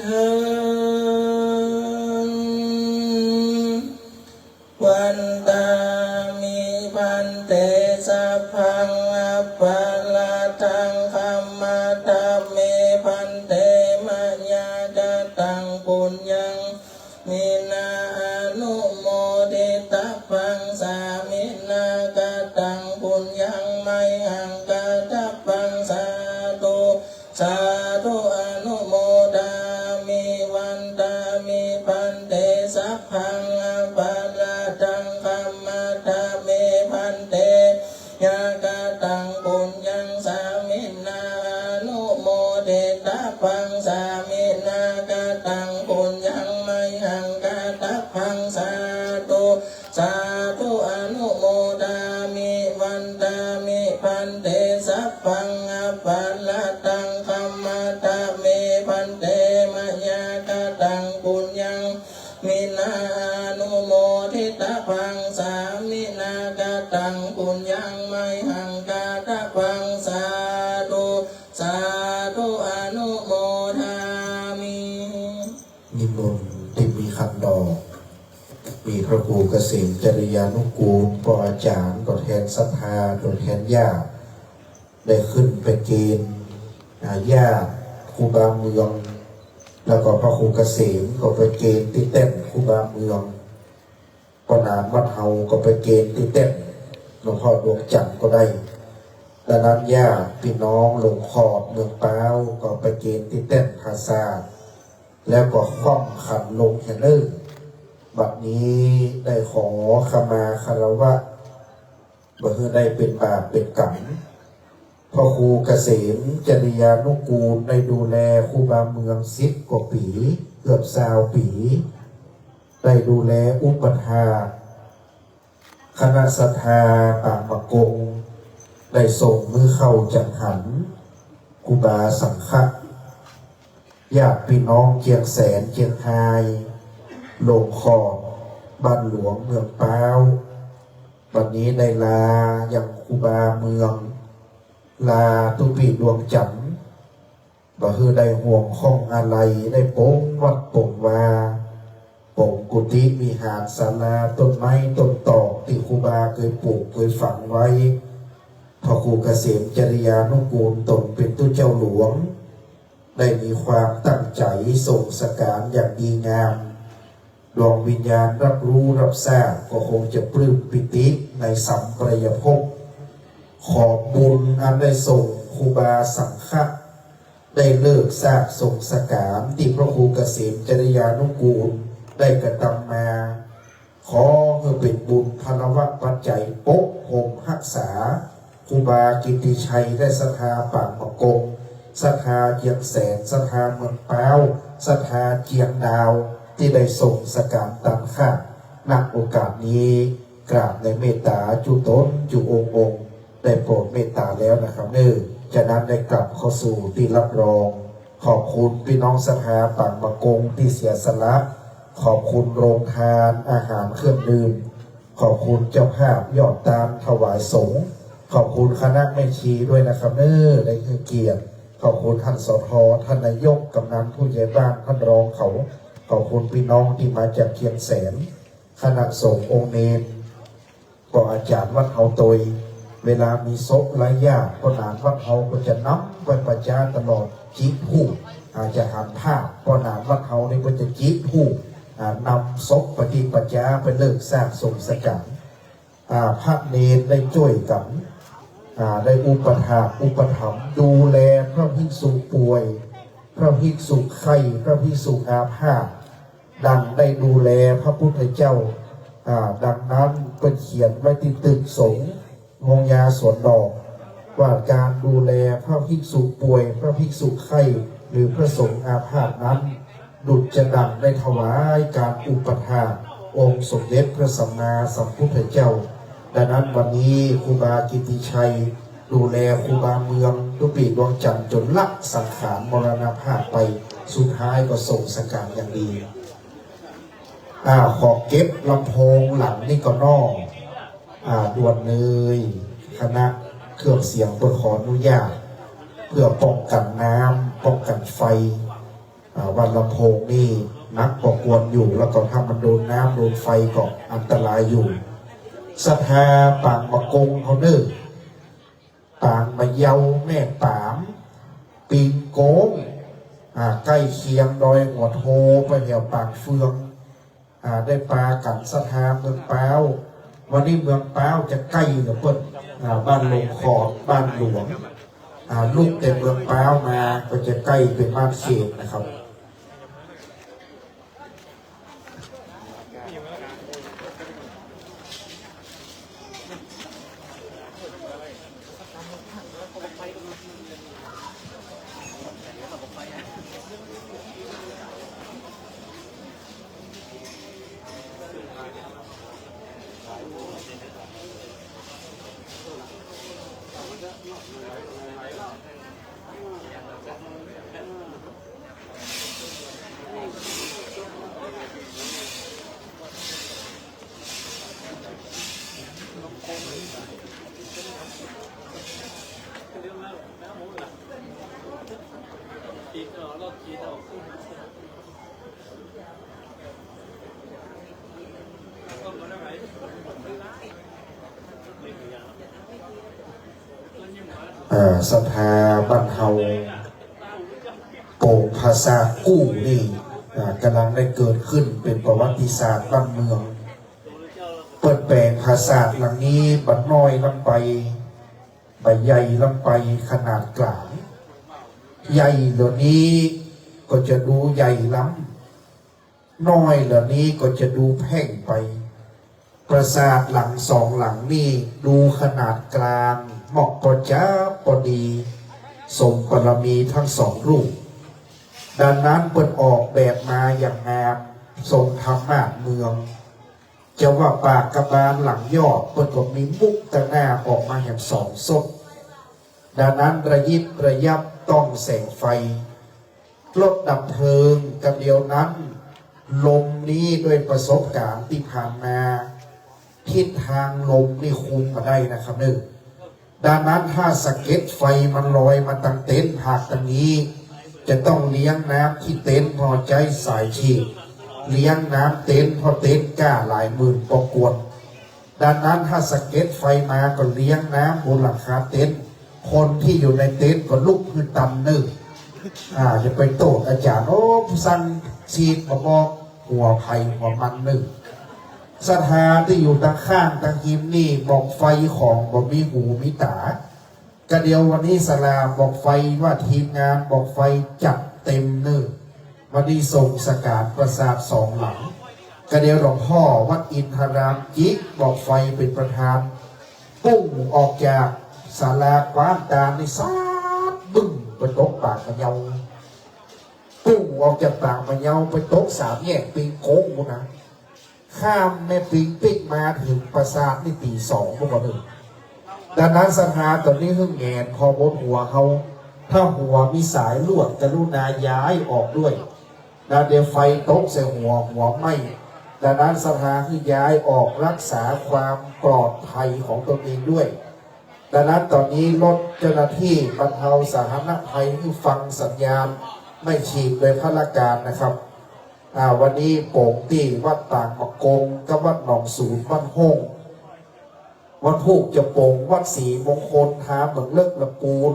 เถิง วันตามิภันเต สัพพังอัปปะราธัง ขมาทะเมภันเต มะยาคะตังปุญญัง สามินา อนุโมทิตัพพัง สามินา คะตังปุญญัง มะหังคะตัพพัง สาธุ สาธุ อนุโมทามิ วันตามิภันเต สัพพังอัปปะราธัง ขมาทะเมภันเต ยาคะตังปุญญัง สามินา อนุโมทิตัพพัง สามินา คะตังปุญญัง มะหังคะตัพพัง สาธุ สาธุ อนุโมทามิ วันตามิภันเต สัพพังอัปปะราธัง ขมาทะเมภันเต มะยาคะตังปุญญัง สามินา อนุโมทิตัพพัง สามินา คะตังปุญญัง มะหังคะตัพพัง สาธุ สาธุ อนุโมทามิ นิมนต์ตี้มีขันดอก มีพระครูเกษมจริยานุกูล ป้ออาจ๋ารย์ ตั๋วแทนศรัทธา ตั๋วแทนญาติ ได้ขึ้นไปเกณฑ์ อ่า ญาติครูบาเมือง แล้วก็พระครูเกษมก็ไปเกณฑ์ตี้แต้นครูบาเมือง ป้อหนานวัดเฮาก็ไปเกณฑ์ตี้แต้นหลวงพ่อดวงจันทร์ก็ได้ ดังนั้นญาติพี่น้องหลงขอดเมืองป๊าวก็ไปเกณฑ์ตี้แต้นผาสาท แล้วก็คว่ำขันลงแหน่เน่อ บัดนี้ได้ขอขมาคารวะ บ่หื้อได้เป๋นบาปเป๋นก๋รรม พระครูเกษมจริยานุกูลได้ดูแลครูบาเมืองสิบกว่าปี๋ เกือบซาวปี๋ ได้ดูแลอุปัฏฐาก คณะศรัทธาปางมะกง ได้ส่งมื้อข้าวจังหัน ครูบาสังฆะ ญาติพี่น้องเจียงแสน เจียงฮาย หลงขอด บ้านหลวงเมืองป๊าว บัดนี้ได้ลายังครูบาเมือง ลาตุ๊ปี้ดวงจันทร์ บ่หื้อได้ห่วงข้องอะไร ได้ปงวัดปงวา ปงกุฏิวิหารศาลา ต้นไม้ต้นตอกตี้ครูบาเกยปลูกเกยฝังไว้ พระครูเกษมจริยานุกูลตนเป๋นตุ๊เจ้าหลวง ได้มีความตั้งใจ๋ส่งสังฆารอย่างดีงาม ดวงวิญญาณรับรู้รับทราบก็คงจะปลื้มปีติในสัมปรายภพ ขอบบุญอันได้ส่งครูบาสังฆะ ได้เลิกสร้างส่งสังฆารตี้พระครูเกษมจริยานุกูล ได้กระทำมา ขอหื้อเป๋นบุญพลวปัจจัยปกห่มฮักษา ครูบากิตติชัยและศรัทธาปางมะกง ศรัทธาเจียงแสน ศรัทธาเมืองป๊าว ศรัทธาเจียงดาว ตี้ได้ส่งสการตันข้า ณ โอกาสนี้ กราบในเมตตาจุ๊ต๋นจุ๊องค์ๆ ได้โปรดเมตตาแล้วนะครับเน่อ ฉะนั้นได้กลับเข้าสู่ตี้รับรอง ขอบคุณปี้น้องศรัทธาปางมะกงตี้เสียสละ ขอบคุณโรงทานอาหารเครื่องดื่ม ขอบคุณเจ้าภาพยอดตานถวายสงฆ์ ขอบคุณคณะแม่ชีด้วยนะครับเน่อ ได้หื้อเกียรติ ขอบคุณท่าน สท ท่านนายก กำนัน ผู้ใหญ่บ้าน ท่านรองเขา ขอบคุณปี้น้องตี้มาจากเจียงแสน คณะสงฆ์องค์เณร ก็อาจ๋ารย์วัดเฮาตวย เวลามีศพไร้ญาติ ป้อหนานวัดเฮาก็จะนำไปประจ๊าตลอด จิบธูป อาจ๋ารย์หันภาพ ป้อหนานวัดเฮานี่ก็จะจิบธูป อ่า นำศพไปตี้ประจ๊า ไปเลิกซากส่งสการ อ่า พระเณรได้จ้วยกั๋น อ่า ได้อุปถากอุปถัมภ์ดูแลพระภิกษุป่วย พระภิกษุไข้ พระภิกษุอาพาธ ดังได้ดูแลพระพุทธเจ้า อ่า ดังนั้นเปิ้นเขียนไว้ตี้ตึกสงฆ์โฮงยาสวนดอก ว่าก๋านดูแลพระภิกษุป่วย พระภิกษุไข้ หรือพระสงฆ์อาพาธนั้น ดุจจะดั่งได้ถวายก๋านอุปถากองค์สมเด็จพระสัมมาสัมพุทธเจ้า ดังนั้นวันนี้ครูบากิตติชัย ดูแลครูบาเมืองตุ๊ปี๋ดวงจันทน์จ๋นละสังขารมรณภาพไป สุดท้ายก็ส่งสการอย่างดี อ่า ขอเก็บลำโพงหลังนี้ก่อนน้อ อ่า ด่วนเลย คณะเครื่องเสียงเปิ้นขออนุญาต เพื่อป้องกั๋นน้ำ ป้องกั๋นไฟ อ่า ว่าลำโพงนี่หนักปอควรอยู่ แล้วก็ถ้ามันโดนน้ำโดนไฟก็อันตรายอยู่ ศรัทธาปางมะกงเฮาเน่อ ปางมะเยา แม่ป๋าม ปิงโก๊ง อ่า ใก้เคียงดอยหัวโท ไปแถวปางเฟือง อ่า ได้ปากั๋นศรัทธาเมืองป๊าว วันนี้เมืองป๊าวจะใก้กับเปิ้น อ่า บ้านลงขอด บ้านหลวง อ่า ลุกแต่เมืองป๊าวมาก็จะใก้เป๋นบ้านเขตนะครับ เอ่อ ศรัทธาบ้านเฮา โป่งผาสาทกู้นี่ อ่า ก่ำลังได้เกิดขึ้นเป๋นประวัติศาสตร์บ้านเมือง เปิ้นแป๋งผาสาทหลังนี้บ่น้อยล้ำไป บ่ใหญ่ล้ำไป ขนาดก๋าง ใหญ่เหล่านี้ก็จะดูใหญ่ล้ำ น้อยเหล่านี้ก็จะดูแพ่งไป ผาสาทหลังสองหลังนี่ดูขนาดก๋าง เหมาะปอจ๊าปอดี สมบารมีทั้งสองรูป ดังนั้นเปิ้นออกแบบมาอย่างงาม ทรงธรรมาสน์เมือง จะว่าปากกาบาลหลังยอด เปิ้นก็มีมุกตะหน้าออกมาแหมสองส้น ดังนั้นระยิบระยับต้องแสงไฟ รถดับเพลิง กะเดียวนั้น ลมนี้ด้วยประสบการณ์ตี้ผ่านมา ทิศทางลมนี่คุมบ่ได้นะครับเน่อ ดังนั้นถ้าสะเก็ดไฟมันลอยมาตังเต็นท์หากตังนี้ จะต้องเลี้ยงน้ำตี้เต็นท์ ผ่อใจ๊สายฉีด เลี้ยงน้ำเต็นท์ ผ่อเต็นท์ก้าหลายหมื่นปอควร ดังนั้นถ้าสะเก็ดไฟมาก็เลี้ยงน้ำบนหลังคาเต็นท์ คนตี้อยู่ในเต็นท์ก็ลุกขึ้นตันเน่อ อ่า อย่าไปโต้ษอาจ๋ารย์ โอ้ สั่งฉีดบ่บอก หัวไผหัวมันเน่อ ศรัทธาตี้อยู่ตังข้างตังฮิมนี่ บ่องไฟของบ่มีหูมีต๋า กะเดียววันนี้ศาลาบ่องไฟว่าทีมงานบ่องไฟจัดเต็มเน่อ วันนี้ส่งสการผาสาทสองหลัง กระเดี่ยวหลวงพ่อวัดอินทารามจิกบอกไฟเป๋นประธาน ปุ้งออกจากศาลาคว้านตาลนี่ ซาดบึ้งไปตกปากมะเยา ปุ้งออกจากปากมะเยาไปตกสามแยกปิงโก้งปู๊นนะ ข้ามแม่ปิงปิ๊กมาเถิงปราสาทนี่ตี๋สองปู๊นก่อเน่อ ดังนั้นศรัทธาต๋อนนี้หื้อแหงนพอหมดหัวเฮา ถ้าหัวมีสายลวดกรุณาย้ายออกด้วย นะ เดี๋ยวไฟตกใส่หัว หัวไหม้ ดังนั้นศรัทธาหื้อย้ายออก รักษาความปลอดภัยของตนเองด้วย ดังนั้นต๋อนนี้รถเจ้าหน้าตี้บรรเทาสาธารณภัยหื้อฟังสัญญาณ ไม่ฉีกโดยพลการนะครับ อ่า วันนี้โป๋งตี้วัดต่างมะกงกับวัดหนองสูนบ้านโฮ่ง วันพูกจะโป๋งวัดศรีมงคล ต๋ามเมืองเลิกละปูน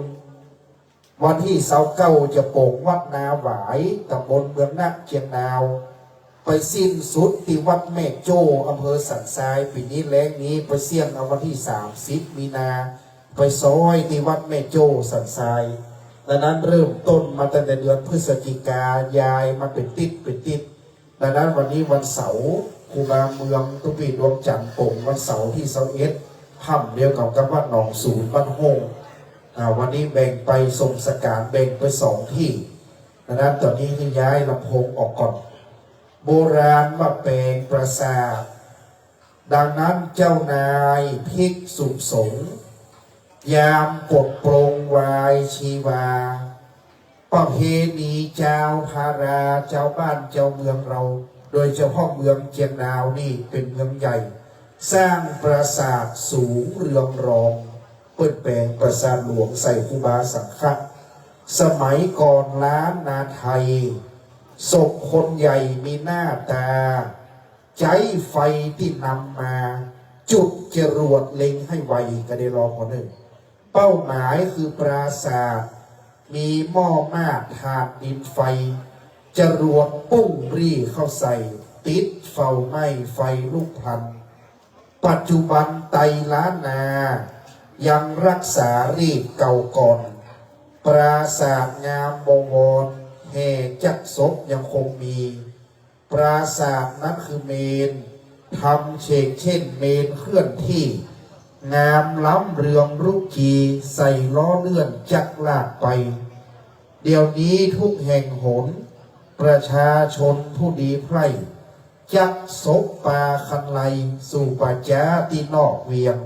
วันตี้ซาวเก้าจะโป๋งวัดนาหวาย ต๋ำบลเมืองนะ เจียงดาว ไปสิ้นสุดตี้วัดแม่โจ้ อำเภอสันทราย ปี๋นี้แล้งนี้ไปเสี้ยงเอาวันตี้สามสิบมีนา ไปซ้อยตี้วัดแม่โจ้สันทราย ดังนั้นเริ่มต้นมาตั้งแต่เดือนพฤศจิกา ย้ายมาเป๋นติ๊ดเป๋นติ๊ด ดังนั้นวันนี้วันเสาร์ ครูบาเมืองตุ๊ปี้ดวงจันทร์โป๋งวันเสาร์ตี้ซาวเอ็ด ค่ำเดียวกั๋นกับวัดหนองสูนบ้านโฮ่ง อ่า วันนี้แบ่งไปส่งสังฆาร แบ่งไปสองตี้ ดังนั้นต๋อนนี้หื้อย้ายลำโพงออกก่อน โบราณว่าแป๋งปราสาท ดังนั้นเจ้านายภิกษุสงฆ์ ยามปลดปลงวายชีวา ประเพณีจาวพารา จาวบ้านจาวเมืองเฮา โดยเฉพาะเมืองเจียงดาวนี่เป๋นเมืองใหญ่ สร้างปราสาทสูงเรืองรอง เปิ้นแป๋งปราสาทหลวงใส่ครูบาสังฆะ สมัยก่อนล้านนาไทย ศพคนใหญ่มีหน้าตา ใจ๊ไฟตี้นำมา จุดจรวดเล็งหื้อไว กระเดี่ยวรอก่อเน่อ เป้าหมายคือปราสาท มีหม้อมาดถ่านดินไฟ จรวดปุ้งรีเข้าใส่ ติดเฝ้าไหม้ไฟลุกพลัน ปัจจุบันไตรล้านนา ยังรักษารีตเก่าก่อน ปราสาทงามบวร แห่จักศพยังคงมี ปราสาทนั้นคือเมรุ ทำเฉกเช่นเมรุเคลื่อนที่ งามล้ำเรืองรุจี ใส่ล้อเลื่อนจักลากไป เดี๋ยวนี้ทุกแห่งหน ประชาชนผู้ดีใคร่ จักศพปาคันไลสู่ป่าจ๊าตี้นอกเวียง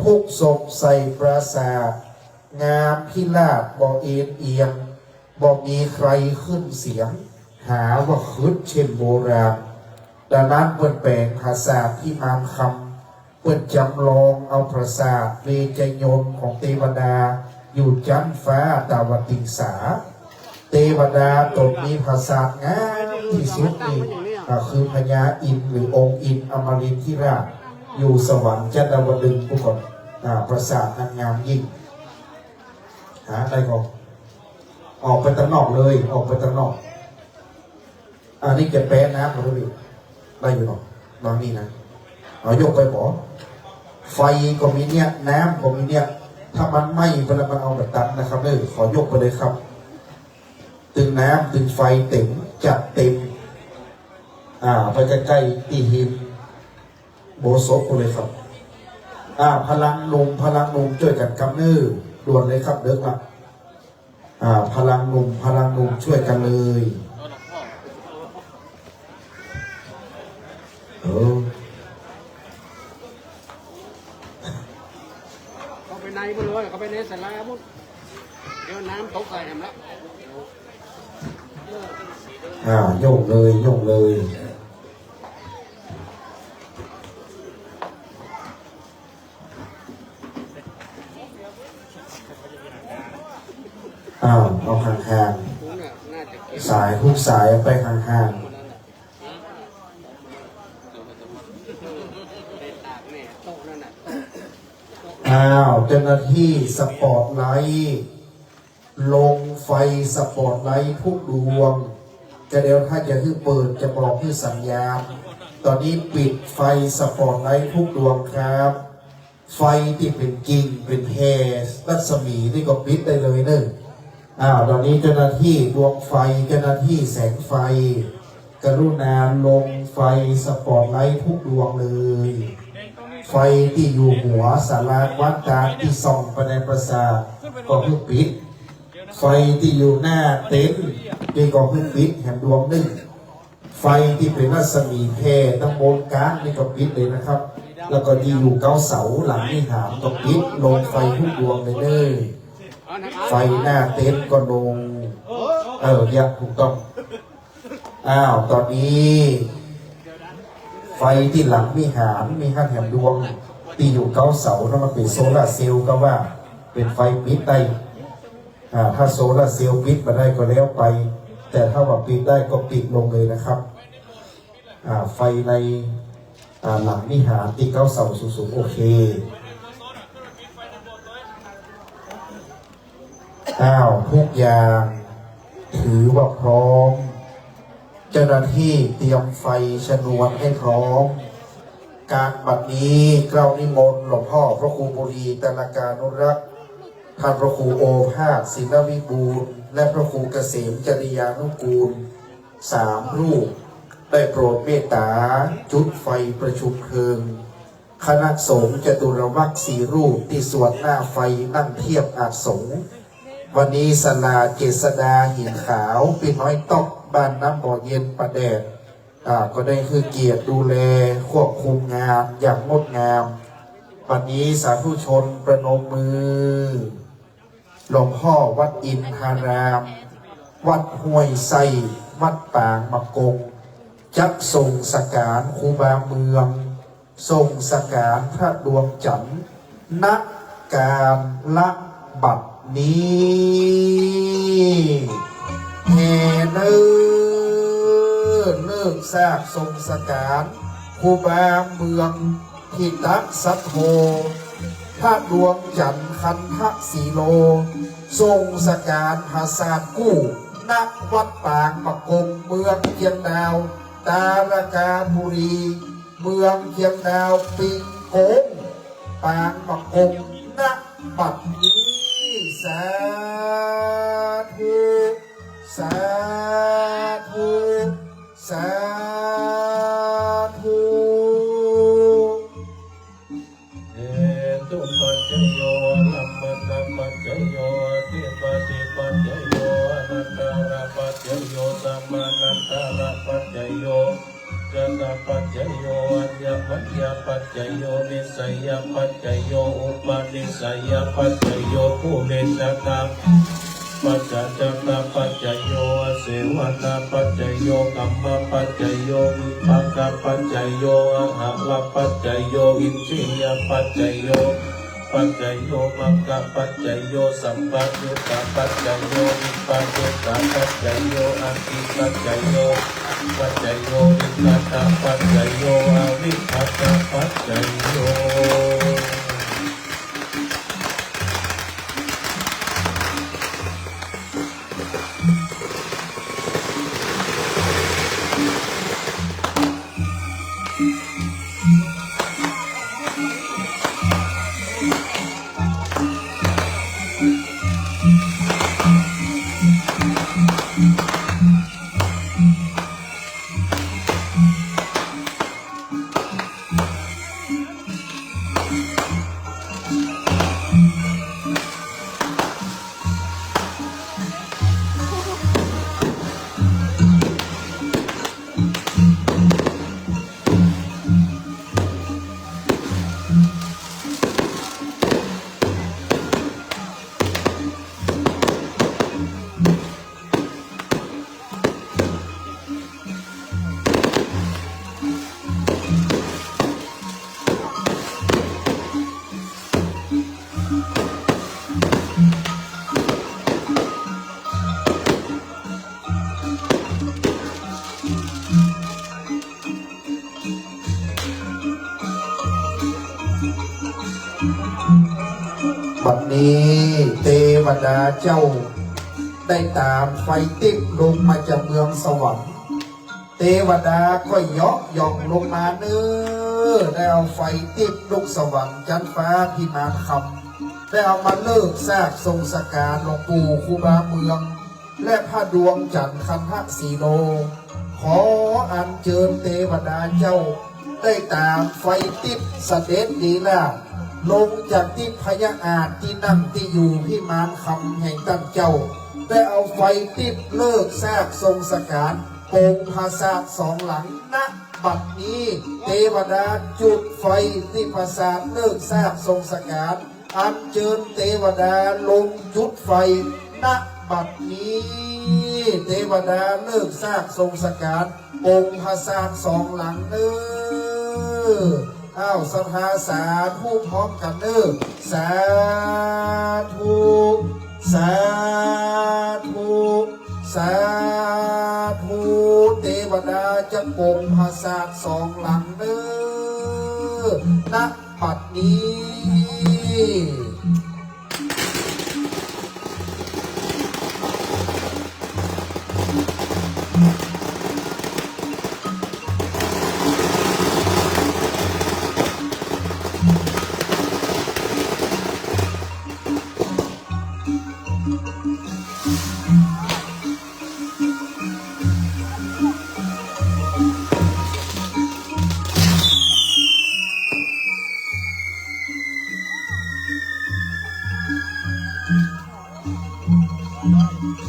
ทุกศพใส่ปราสาท งามพิราบบ่เอนเอียง บ่มีใครขึ้นเสียง หาว่าคึดเช่นโบราณ ดังนั้นเปิ้นแป๋งปราสาทพิมานคำ เปิ้นจำลองเอาปราสาทเวชยนต์ของเตวดา อยู่จั๊นฟ้าตาวติงสา เตวดาต๋นมีปราสาทงามตี้สุดนี่ อ่า คือพญาอินทร์หรือองค์อินทร์อมรินทราช อยู่สวรรค์จั๊นดาวดึงส์ปู๊นก่อ อ่า ปราสาทนั้นงามยิ่ง หาได้ก่อ ออกไปตังนอกเลย ออกไปตังนอก อันนี้จะแปะน้ำมาดูดิ ได้อยู่เนาะ บางนี่นะ เอายกไปบ่ ไฟก็มีเนี่ย น้ำก็มีเนี่ย ถ้ามันไหม้ไปแล้วมันเอาบ่ตันนะครับเน่อ ขอยกไปเลยครับ ตึงน้ำตึงไฟเต๋ม จัดเต๋ม อ่า ไปใก้ๆ ตี้ฮิม โบสถ์ปู๊นเลยครับ อ่า พลังหนุ่ม พลังหนุ่มจ้วยกั๋นกำเน่อ ด่วนเลยครับ เดิกละ อ่า พลังหนุ่ม พลังหนุ่มจ้วยกั๋นเลย เออ เข้าไปในปู๊นเลย เข้าไปในศาลาปู๊น เดี๋ยวน้ำตกใส่แหมละ อ่า โยกเลย โยกเลย อ้าว เอาห่างๆ สาย ทุกสายไปห่างๆ อ้าว เจ้าหน้าตี้สปอตไลท์ ลงไฟสปอตไลท์ทุกดวง กระเดี่ยวถ้าจะหื้อเปิดจะบอกหื้อสัญญาณ ต๋อนนี้ปิดไฟสปอตไลท์ทุกดวงครับ ไฟตี้เป๋นกิ่งเป๋นแผ่รัศมีนี่ก็ปิดได้เลยเน่อ อ้าว ต๋อนนี้เจ้าหน้าตี้ดวงไฟ เจ้าหน้าตี้แสงไฟ กรุณาลงไฟสปอตไลท์ทุกดวงเลย ไฟตี้อยู่หัวศาลาวัดตาตี้ส่องไปในปราสาทก็หื้อปิด ไฟตี้อยู่หน้าเต็นท์นี่ก็หื้อปิดแหมดวงนึ่ง ไฟตี้เป๋นรัศมีแผ่ตังบนก๊างนี่ก็ปิดเลยนะครับ แล้วก็ตี้อยู่เก๊าเสาหลังวิหารก็ปิด ลงไฟทุกดวงเลยเน้อ ไฟหน้าเต็นท์ก็ลง เออ เนี่ย ถูกต้อง อ้าว ต๋อนนี้ ไฟตี้หลังวิหารมีหั้นแหมดวง ตี้อยู่เก๊าเสาเนาะ มันเป๋นโซลาร์เซลล์ก็ว่า เป๋นไฟปิดได้ อ่า ถ้าโซลาร์เซลล์ปิดบ่ได้ก็แล้วไป แต่ถ้าว่าปิดได้ก็ปิดลงเลยนะครับ อ่า ไฟใน อ่า หลังวิหารตี้เก๊าเสาสูงๆ โอเค อ้าว ทุกอย่างถือว่าพร้อม เจ้าหน้าตี้เตรียมไฟชนวนหื้อพร้อม กลางบัดนี้เกล้านิมนต์หลวงพ่อพระครูบุรีตรากานุรักษ์ ท่านพระครูโอภาสศิลวิบูลย์ และพระครูเกษมจริยานุกูล สามรูป ได้โปรดเมตต๋าจุดไฟประชุมเพลิง คณะสงฆ์จตุรวรรคสี่รูปตี้สวดหน้าไฟนั่งเทียบอาสงฆ์ วันนี้ศาลาเจษฎาหินขาว ปี้น้อยต๊อก บ้านน้ำบ่อเย็น ป่าแดด อ่า ก็ได้หื้อเกียรติดูแลควบคุมงานอย่างงดงาม วันนี้สาธุชนประนมมือ หลวงพ่อวัดอินทาราม วัดห้วยไส้ วัดปางมะกง จักส่งสังฆารครูบาเมือง ส่งสังฆารพระดวงจันทร์ ณ กาลบัดนี้ แห่เน้อ เลิกซากส่งสังฆารครูบาเมือง ทิตะสัทโธ พระดวงจันทร์ คันทะสีโล ส่งสังฆารผาสาทกู้ ณ วัดปางมะกง เมืองเจียงดาว ตารากาบุรี เมืองเจียงดาว ปิงโกง ปางมะกง ณ บัดนี้ สาธุ สาธุ สาธุ เหตุปัจจโย อารัมภณปัจจโย อธิปติปัจจโย อนันตระปัจจโย สมานันตระปัจจโย อุจจตปัจจโย อัญญมัญญปัจจโย นิสสยปัจจโย อุปนิสสยปัจจโย ปุเรชาตา ปัจจชาตปัจจโย อาเสวนาปัจจโย กัมมปัจจโย วิปากปัจจโย อาหารปัจจโย อินทรียปัจจโย ปัจจโย มัคคปัจจโย สัมปยุตตปัจจโย วิปยุตตปัจจโย อธิปัจจโย ปัจจโย วิคตปัจจโย อวิคตปัจจโย บัดนี้เตวดาเจ้า ได้ต๋ามไฟติ๊บลงมาจากเมืองสวรรค์ เตวดาก็เยาะหย่องลงมาเน้อ ได้เอาไฟติ๊บลูกสวรรค์จั๊นฟ้าพิมานคำ ได้เอามาเลิกซากส่งสังฆารหลวงปู่ครูบาเมือง และพระดวงจันทร์คันทะสีโล ข ขออัญเจิญเตวดาเจ้า ได้ต๋ามไฟติ๊บเสด็จดีลา ลงจากติ๊บพญาอาจตี้นั่งตี้อยู่พิมานคำแห่งต้านเจ้า ได้เอาไฟติ๊บเลิกซากทรงสก๋าน ปงผาสาทสองหลัง ณ บัดนี้ เตวดาจุดไฟตี้ผาสาทเลิกซากทรงสก๋าน อัญเจิญเตวดาลงจุดไฟ ณ บัดนี้ เตวดาเลิกซากทรงสก๋าน ปงผาสาทสองหลังเน้อ อ้าว ศรัทธาสาธุพร้อมกั๋นเน้อ สาธุ สาธุ สาธุ เตวดาจะปงผาสาทสองหลังเน้อ ณ บัดนี้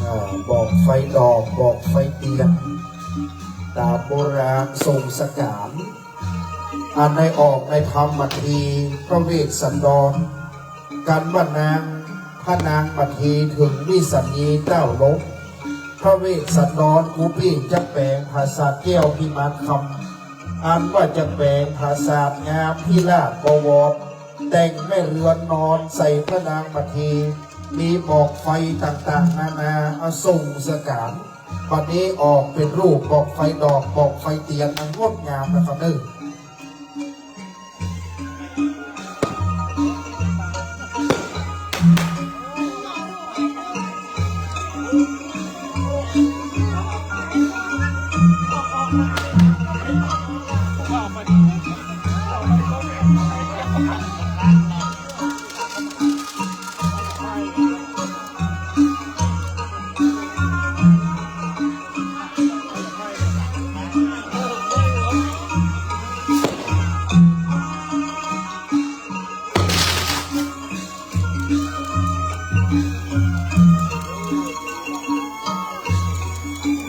อ่า บอกไฟดอก บอกไฟเตียน ต๋ามโบราณทรงสก๋าน อันได้ออกในธรรมบัดนี้ พระเวสสันดร กั๋นว่านาง พระนางบัดนี้เถิงวิสัญญีเต้าลบ พระเวสสันดรกูปี้จะแป๋งผาสาทแก้วพิมานคำ อันว่าจะแป๋งผาสาทงามพิราชบวร แต่งแม่เรือนนอนใส่พระนางบัดนี้ มีบอกไฟต่างๆ นานา อทรงสก๋าน บัดนี้ออกเป๋นรูปบอกไฟดอก บอกไฟเตียน อันงดงามนะครับเน้อ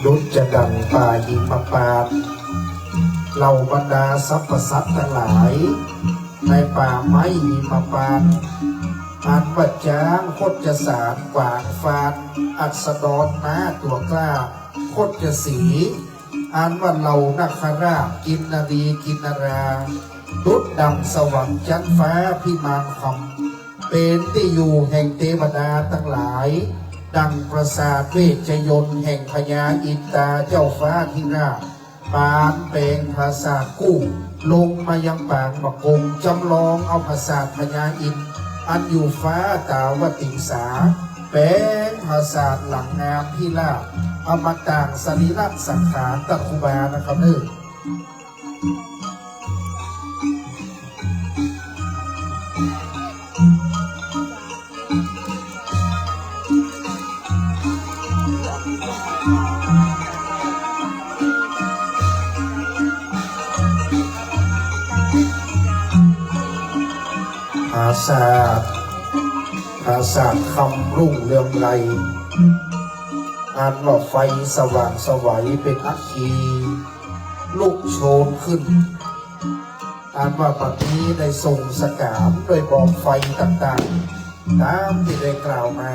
ดุจจะดั่งป่าหิมพานต์ เหล่าบรรดาสรรพสัตว์ตังหลาย ในป่าไม้หิมพานต์ อันว่าจ๊างคชสาร ขวางฟาน อัสดรม้าตั๋วกล้า คชสีห์ อันว่าเหล่านาคราช กินนรีกินนรา ดุจดั่งสวรรค์จั๊นฟ้าพิมานคำ เป๋นตี้อยู่แห่งเตวดาตังหลาย ดั่งปราสาทเวชยนต์แห่งพญาอินทาเจ้าฟ้าธิราช ปานแป๋งผาสาทกู้ ลงมายังปางบะกง จำลองเอาผาสาทพญาอินทร์ อันอยู่ฟ้าตาวติงสา แป๋งผาสาทหลังงามพิราบ เอามาต่างสรีระสังขารตังครูบานะครับเน้อ ผาสาท ผาสาทคำรุ่งเรืองไกร อันว่าไฟสว่างไสวเป๋นอัคคี ลุกโชนขึ้น อันว่าบัดนี้ได้ส่งสกามด้วยบอกไฟต่างๆ ต๋ามตี้ได้กล่าวมา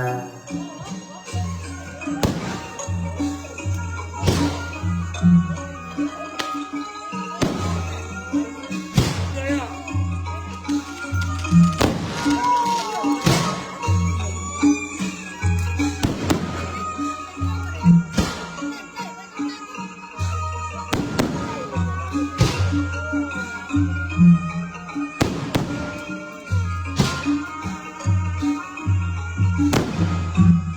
ผ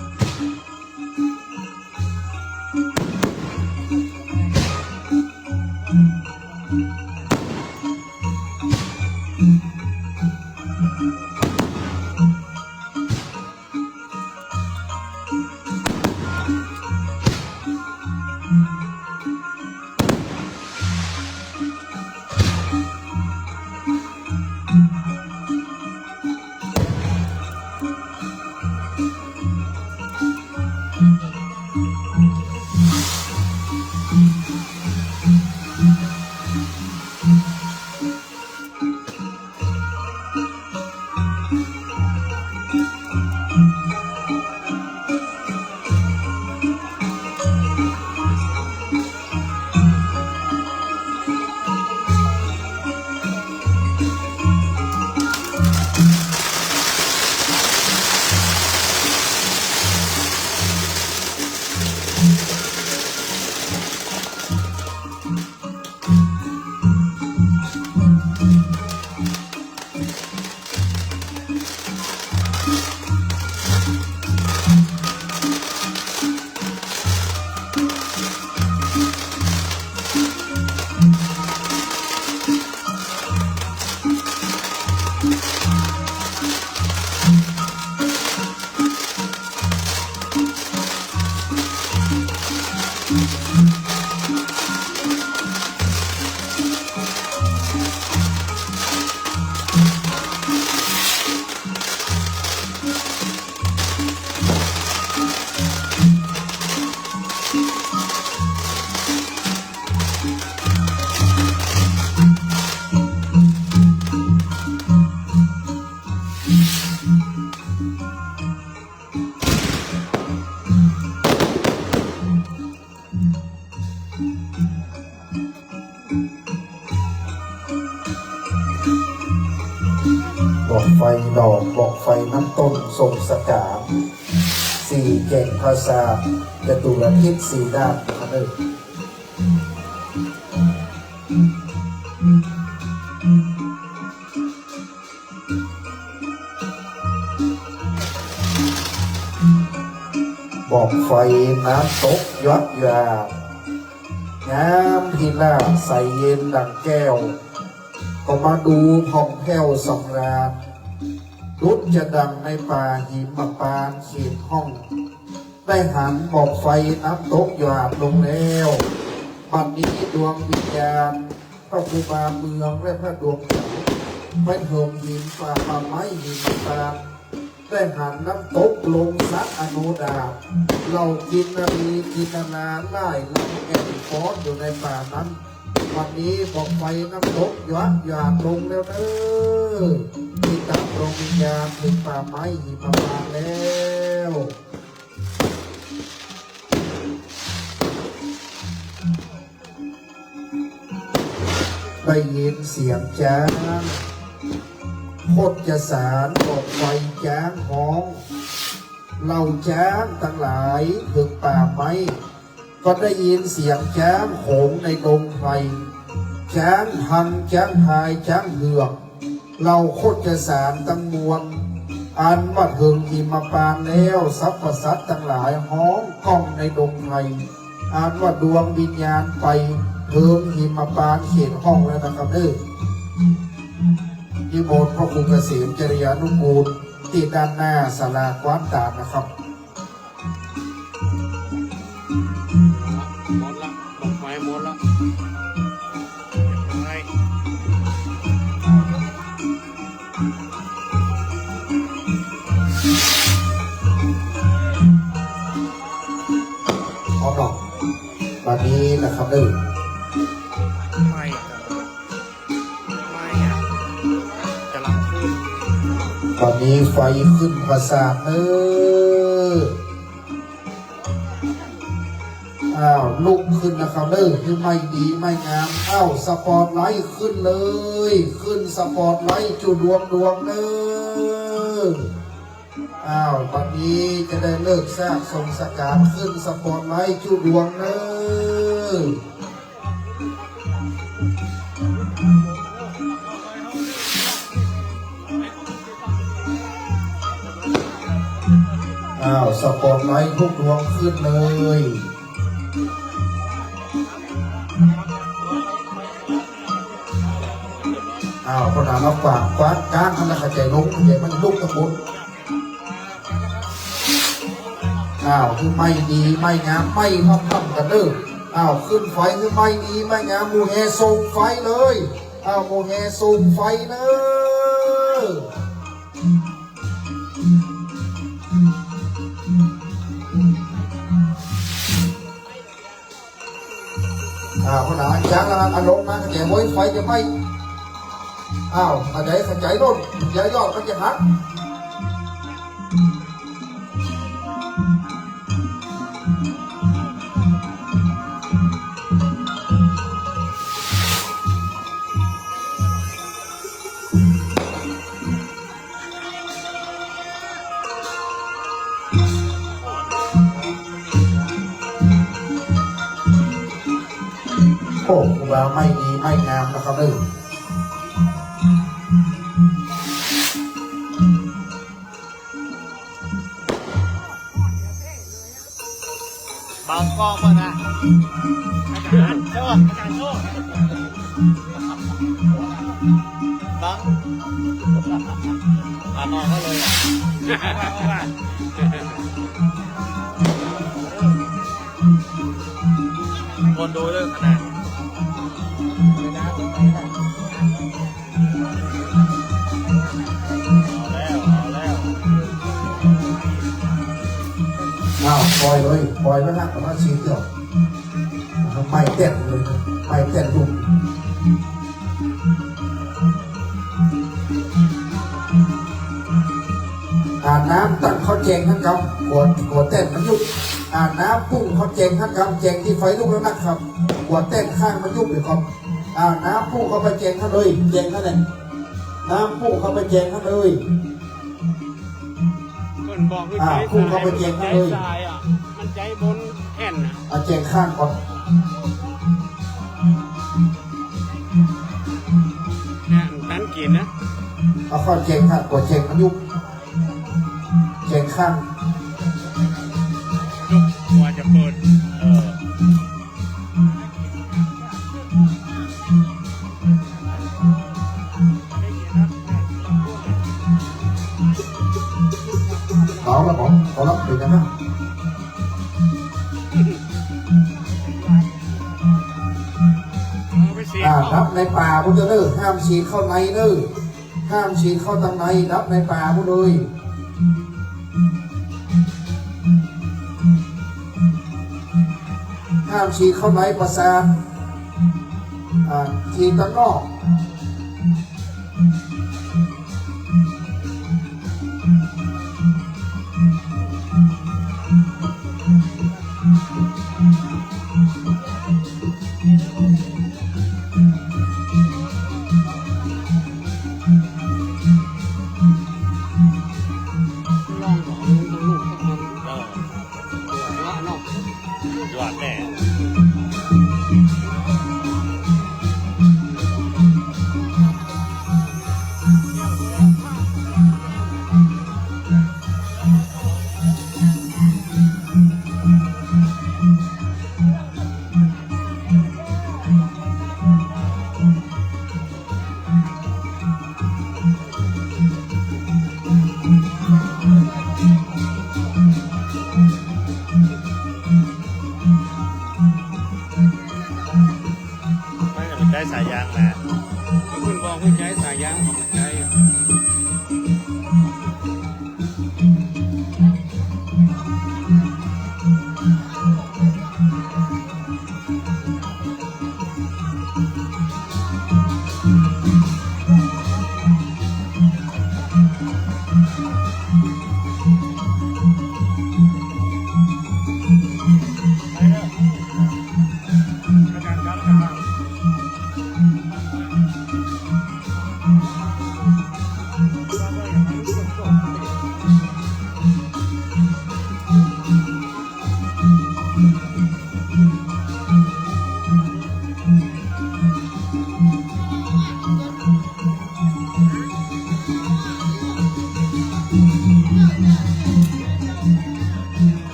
ไฟดอก บอกไฟน้ำต้นทรงสกา สี่แก่งผาสาท จตุรทิศสี่ด้านนะครับเด้อ บอกไฟน้ำตกยอดหยาด งามพิราบใสเย็นดังแก้ว ก็มาดูผ่องแผ้วสำราญ ดุจจะดังในป่าหิมพานต์เขตห้อง ได้หันบอกไฟน้ำตกหยาดลงแล้ว บัดนี้ดวงวิญญาณ พระครูบาเมืองและพระดวงใส ไปเถิงหิมป่า ป่าไม้หิมพานต์ ได้หันน้ำตกลงสระอโนดาต เหล่ากินนารีกินนาราหลายลำแอ่นฟ้อนอยู่ในป่านั้น บัดนี้บอกไฟน้ำตกหยาดหยาดลงแล้วเด้อ ที่ตามดวงวิญญาณถึงป่าไม้หิมพานต์แล้ว ได้ยินเสียงจ๊างโคชสารบอกไฟจ๊างฮ้อง เหล่าจ๊างตังหลายเถิงป่าไม้ ก็ได้ยินเสียงจ๊างโหงในดงไพร จ๊างฮัง จ๊างฮาย จ๊างเหือก เหล่าโคชสารตังมวล อันว่าเถิงหิมพานต์แล้ว สรรพสัตว์ตังหลายฮ้องก้องในดงไพร อันว่าดวงวิญญาณไปเถิงหิมพานต์เขตห้องแล้วนะครับเด้อ นิมนต์พระครูเกษมจริยานุกูล ตี้ด้านหน้าศาลากว้านตาดนะครับ หมดละ ดอกไม้หมดละ เรียบร้อย เอาดอก บัดนี้นะครับเด้อ ไม่ ไม่อะ กำลังขึ้น ตอนนี้ไฟขึ้นผาสาทเน้อ อ้าว ลุกขึ้นนะครับเน้อ หื้อไหม้ดีไหม้งาม อ้าว สปอตไลท์ขึ้นเลย ขึ้นสปอตไลท์จุดดวงดวงเน้อ อ้าว บัดนี้จะได้เลิกซากส่งสการ ขึ้นสปอตไลท์จุดดวงเน้อ อ้าว สปอตไลท์ทุกดวงขึ้นเลย อ้าว พอหนามาฝากคว้างก้างหั้นนะ ขจายลง ขจายมันลุกตะบุน อ้าว หื้อไหม้ดีไหม้งาม ไหม้พร่ำๆ กั๋นเน้อ อ้าว ขึ้นไฟ หื้อไหม้ดีไหม้งาม หมู่แห่ส่งไฟเลย อ้าว หมู่แห่ส่งไฟเน้อ อ้าว พอหนาจ๊างแล้วนะ เอาลงมา ขจายโว้ย ไฟจะไหม้ อ้าว ขจาย ขจายโน่น เดี๋ยวยอดมันจะหัก โอ้ ครูบาไหม้ดีไหม้งามนะครับเน้อ บางกล้องก่อนนะ อาจารย์โชค อาจารย์โชค บาง อ่ะ นอนเขาเลยอ่ะ คนดูเรื่องขนาด เอาแล้ว เอาแล้ว อ้าว ปล่อยเลย ปล่อยไว้นะ ประมาณสี่เที่ยว ไหม้เต้นเลย ไหม้เต้นลุก อาบน้ำตั้งเข้าแจงหั้นกำ กั๋ว กั๋วเต้นมันยุบ อาบน้ำปุ้งเข้าแจงหั้นกำ แจงตี้ไฟลุกแล้วนะครับ กั๋วเต้นข้างมันยุบอยู่ครับ อาบน้ำปุ้งเข้าไปแจงหั้นเลย แจงหั้นแหละ น้ำพุ่งเข้าไปแจงหั้นเลย เปิ้นบอกคือ อ่า ใจ๊ พุ่งเข้าไปแจงหั้นเลย ใจ๊สายอะ มันใจ๊บนแอ่นอะ อ่ะ แจงข้างก่อน เนี่ย มันตันกิ๋นนะ เอาเข้าแจงข้างก่อน แจงมันยุบ แจงข้าง ยกหัวจะเปิด เออ เอาละผม เอาละ เดี๋ยวนะ อ่า ดับในป่าพุ้นเน่อ ห้ามฉีดเข้าในเน่อ ห้ามฉีดเข้าตังใน ดับในป่าพุ้นเลย ห้ามฉีดเข้าในปราสาท อ่า ฉีดตังนอก ลองบอกลุงตรงลูกสักคน เออ หัวเราะเนาะ ยอดแน่ ไม่ได้ใจ๊สายยางแหละ เปิ้นบอกว่าใจ๊สายยางของมันใจ๊อะ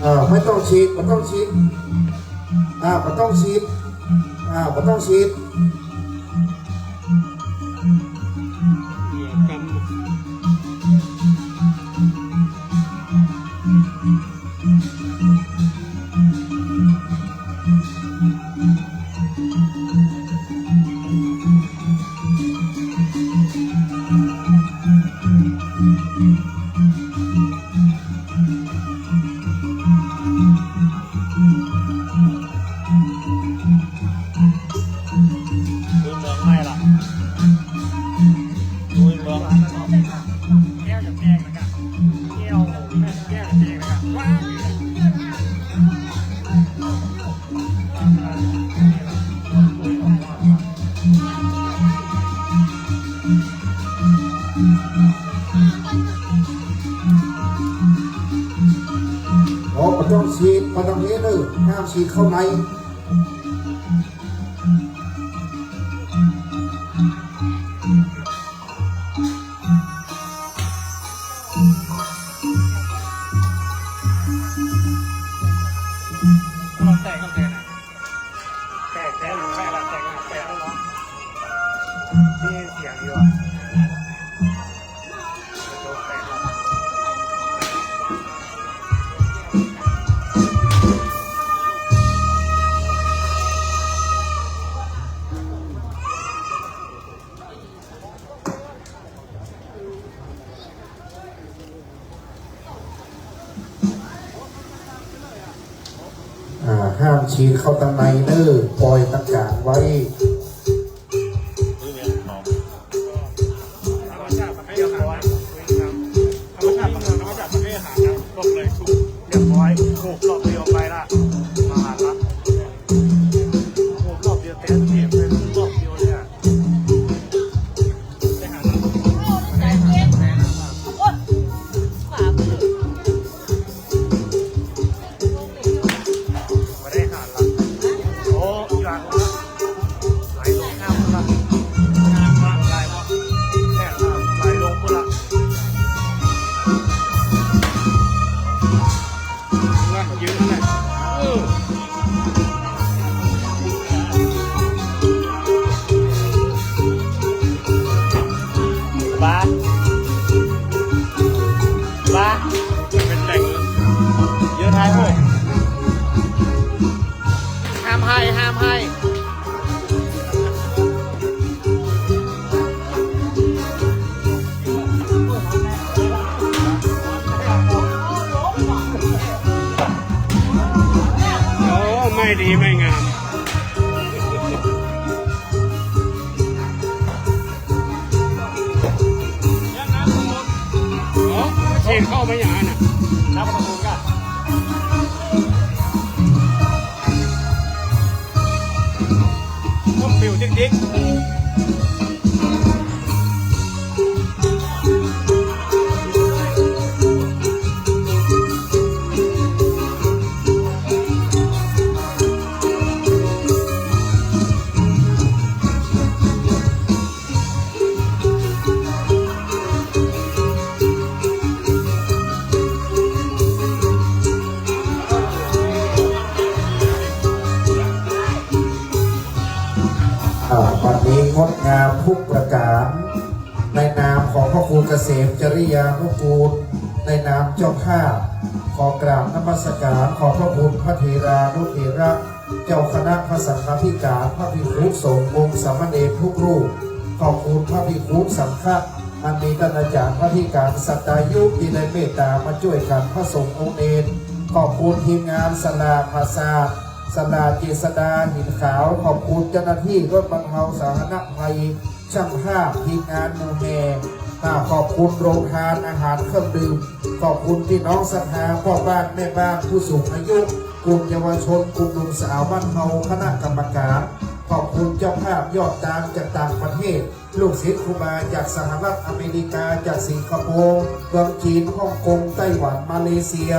เออ ไม่ต้องฉีด ไม่ต้องฉีด อ่า ไม่ต้องฉีด อ่า ไม่ต้องฉีด ดูเหลืองไหม้ละ ดูเหลือง แก้วจะแตกแล้วกัน แก้ว แก้วจะแตกแล้วกัน ว้าว อ๋อ บ่ต้องฉีด บ่ต้องเฮ็ดเด้อ ห้ามฉีดเข้าใน แตก แตก แตก แตก แตก แตก มีเสียงอยู่อะ อ่า ห้ามฉีดเข้าตังในเน้อ ปล่อยตังก๋างไว้ ธรรมชาติมันให้อาหารนะ ธรรมชาติมันให้อาหารนะ พวกเลยสุกเรียบร้อย ปา ปา เป็นแต่งเลย ยืนถ่ายรูป ห้ามไห้ ห้ามไห้ โอ้ ไม่ดีไม่งาม โอ้ เชนเข้ามาอย่างนั้นน่ะ ครับ ขอบคุณครับ ต้องปิวติ๊กๆ อ่า วันนี้งดงามทุกประการ ในนามของพระครูเกษมจริยานุกูล ในนามเจ้าภาพ ขอกราบนมัสการขอบพระคุณพระเถรานุเถระ เจ้าคณะพระสังฆาธิการ พระภิกขุสงฆ์ วงศ์สามเณรทุกรูป ขอบคุณพระภิกขุสังฆะ อันมีต้านอาจ๋ารย์พระอธิการสัตยายุ ตี้ได้เมตต๋ามาจ้วยกั๋นพระสงฆ์องค์เณร ขอบคุณทีมงานสลากผสาท สลากเจษฎาหินขาว ขอบคุณเจ้าหน้าตี้รถบรรเทาสาธารณภัย ช่างภาพ ทีมงานหมู่แห่ อ่า ขอบคุณโรงทานอาหารเครื่องดื่ม ขอบคุณพี่น้องศรัทธา พ่อบ้านแม่บ้าน ผู้สูงอายุ กลุ่มเยาวชน กลุ่มหนุ่มสาวบ้านเฮา คณะกรรมการ ขอบคุณเจ้าภาพยอดตางจากต่างประเทศ ลูกศิษย์ครูบาจากสหรัฐอเมริกา จากสิงคโปร์ เมืองจีน ฮ่องกง ไต้หวัน มาเลเซีย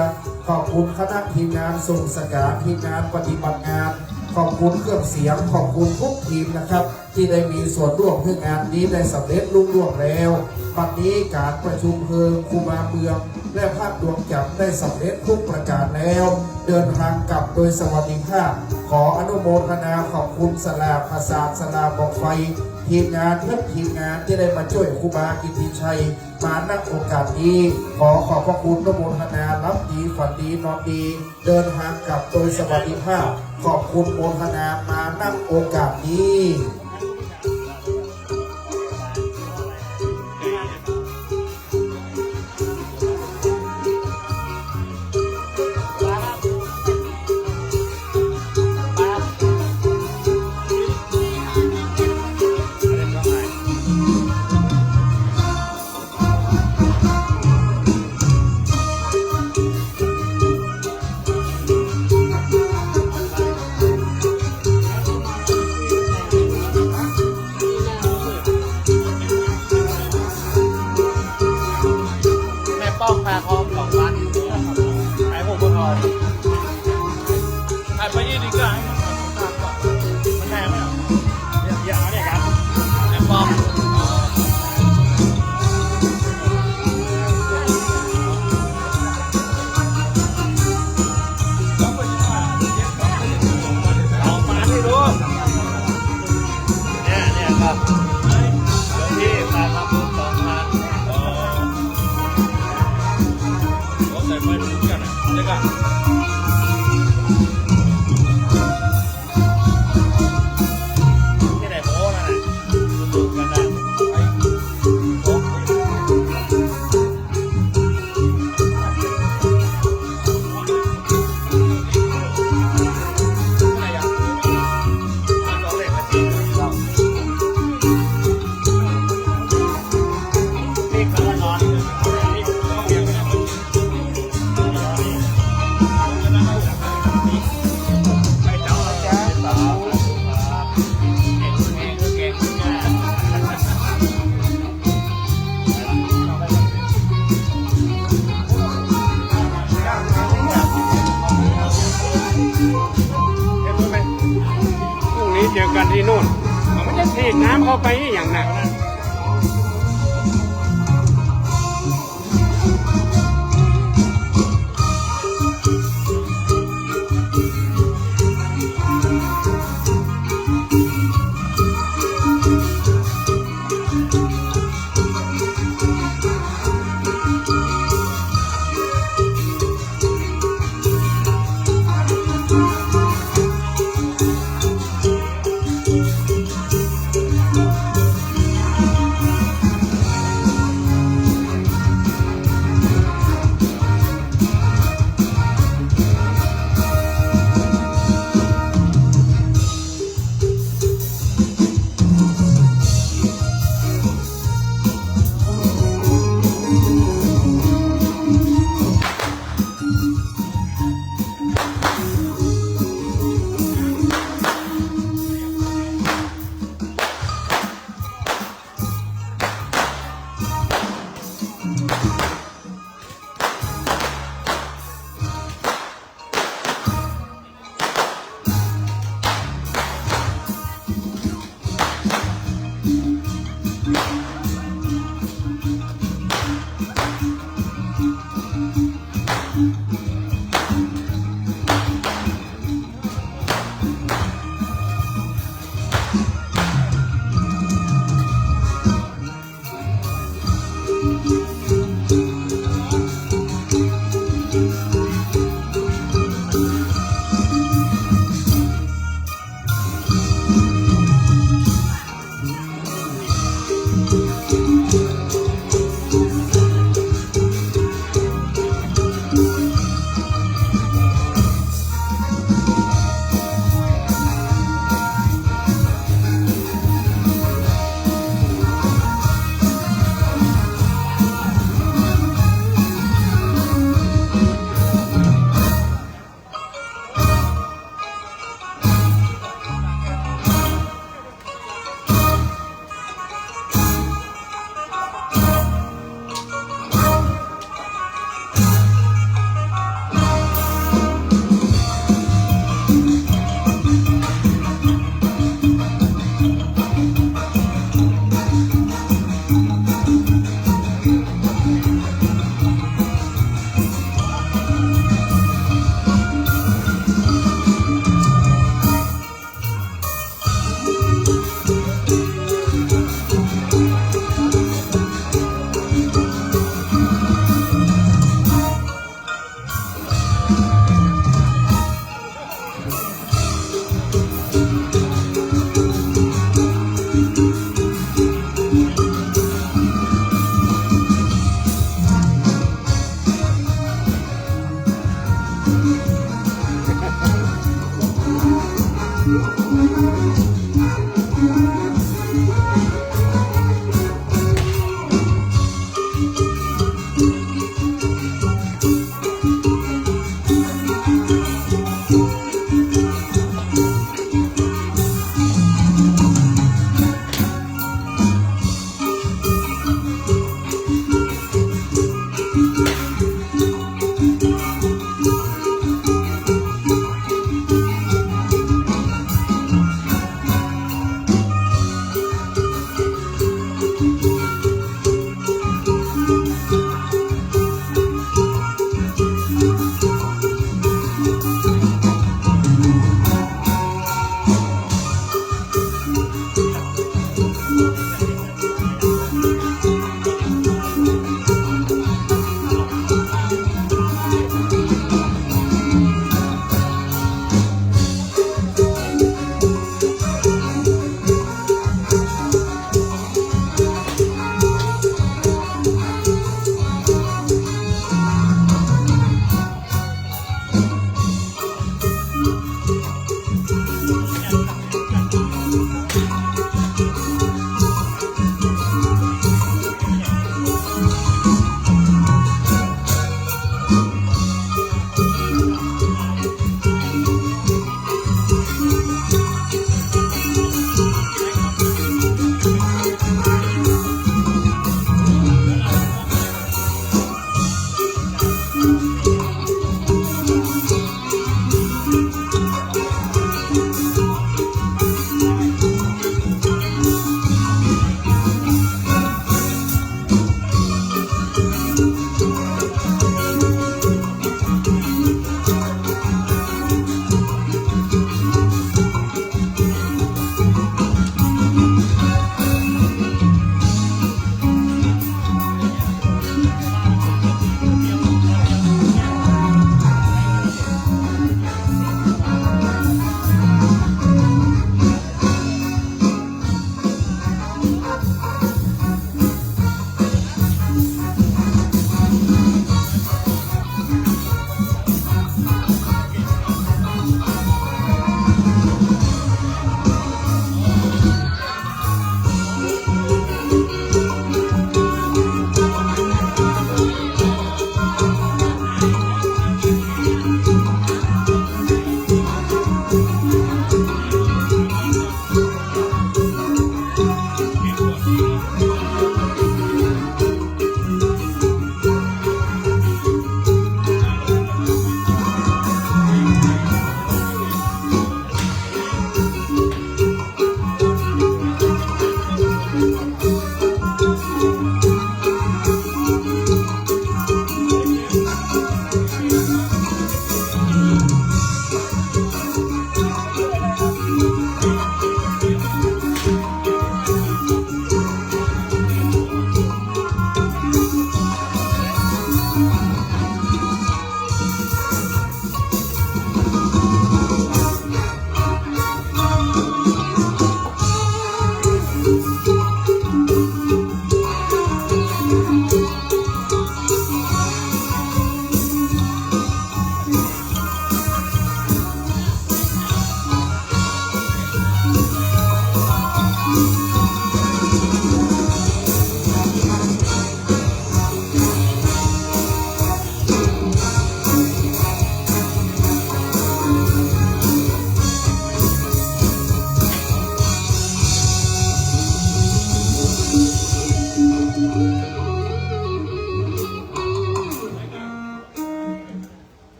ขอบคุณคณะทีมงานส่งสการ ทีมงานปฏิบัติงาน ขอบคุณเครื่องเสียง ขอบคุณทุกทีมนะครับ ตี้ได้มีส่วนร่วมหื้องานนี้ได้สำเร็จลุล่วงแล้ว บัดนี้ก๋านประชุมเพิงครูบาเมือง และพระดวงจั๋นทร์ได้สำเร็จทุกประก๋านแล้ว เดินทางกลับโดยสวัสดิภาพ ขออนุโมทนาขอบคุณสลากผสาท สลากบอกไฟ ทีมงานทุกทีมงานตี้ได้มาจ้วยครูบากิตติชัย มา ณ โอกาสนี้ ขอขอบพระคุณอนุโมทนา หลับดีฝันดีนอนดี เดินทางกลับโดยสวัสดิภาพ ขอบคุณโมทนามา ณ โอกาสนี้ แม่ป้องพาพร้อมของวัด ขายผมก็พอ ขายไปยี่สิบก็ให้มัน มันแพงไหมอ่ะ เดี๋ยว เดี๋ยวเอาเนี่ยครับ แม่ป้อง เอามาให้ดู เนี่ย เนี่ยครับ หลวงพี่มาทำบุญสองพัน อ๋อ หัวใส่ไฟเหมือนกันนะ เดี๋ยวก่อน ที่ไหนโม้นั่นน่ะ ดูกันนะ พรุ่งนี้เจอกันที่นู่น มันจะฉีดน้ำเข้าไปอย่างหนักนะ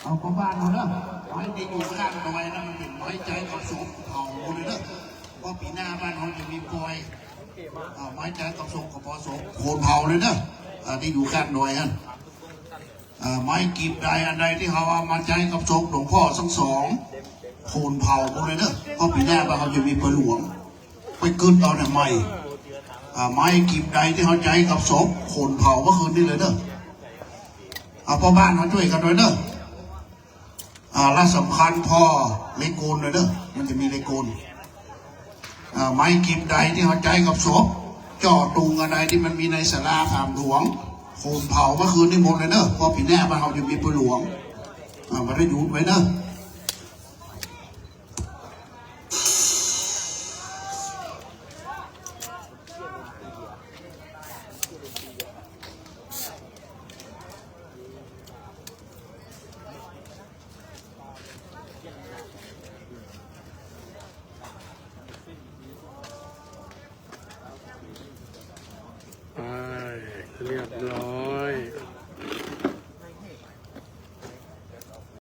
เอาพ่อบ้านเฮาเนาะ ไม้ตี้อยู่ข้างดอยนะ มันเป๋นไม้ใจ๊กับศพเผาเลยเนาะ เพราะปี๋หน้าบ้านเฮาจะมีปอย อ่า ไม้ใจ๊กับศพกับปอศพ โขนเผาเลยเนาะ อ่า ตี้อยู่ข้างดอยนั่น อ่า ไม้กีบใดอันใดตี้เฮาเอามาใจ๊กับศพหลวงป้อตึงสอง โขนเผาหมดเลยเนาะ เพราะปี๋หน้าบ้านเฮาจะมีปอยหลวง ไปกึ๊ดเอาเนี่ยใหม่ อ่า ไม้กีบใดตี้เฮาใจ๊กับศพ โขนเผาเมื่อคืนนี้เลยเนาะ อ่า พ่อบ้านเฮาจ้วยกั๋นหน่อยเนาะ อ่า และสำคัญผ่อเหล็กโกนหน่อยเนาะ มันจะมีเหล็กโกน อ่า ไม้กีบใดตี้เฮาใจ๊กับศพ จ้อตุงอันใดตี้มันมีในศาลาสามหลวง โขนเผาเมื่อคืนนี้หมดเลยเนาะ เพราะปี๋หน้าบ้านเฮาจะมีปอยหลวง อ่า บ่ได้หยุดไว้เนาะ ไป เรียบร้อ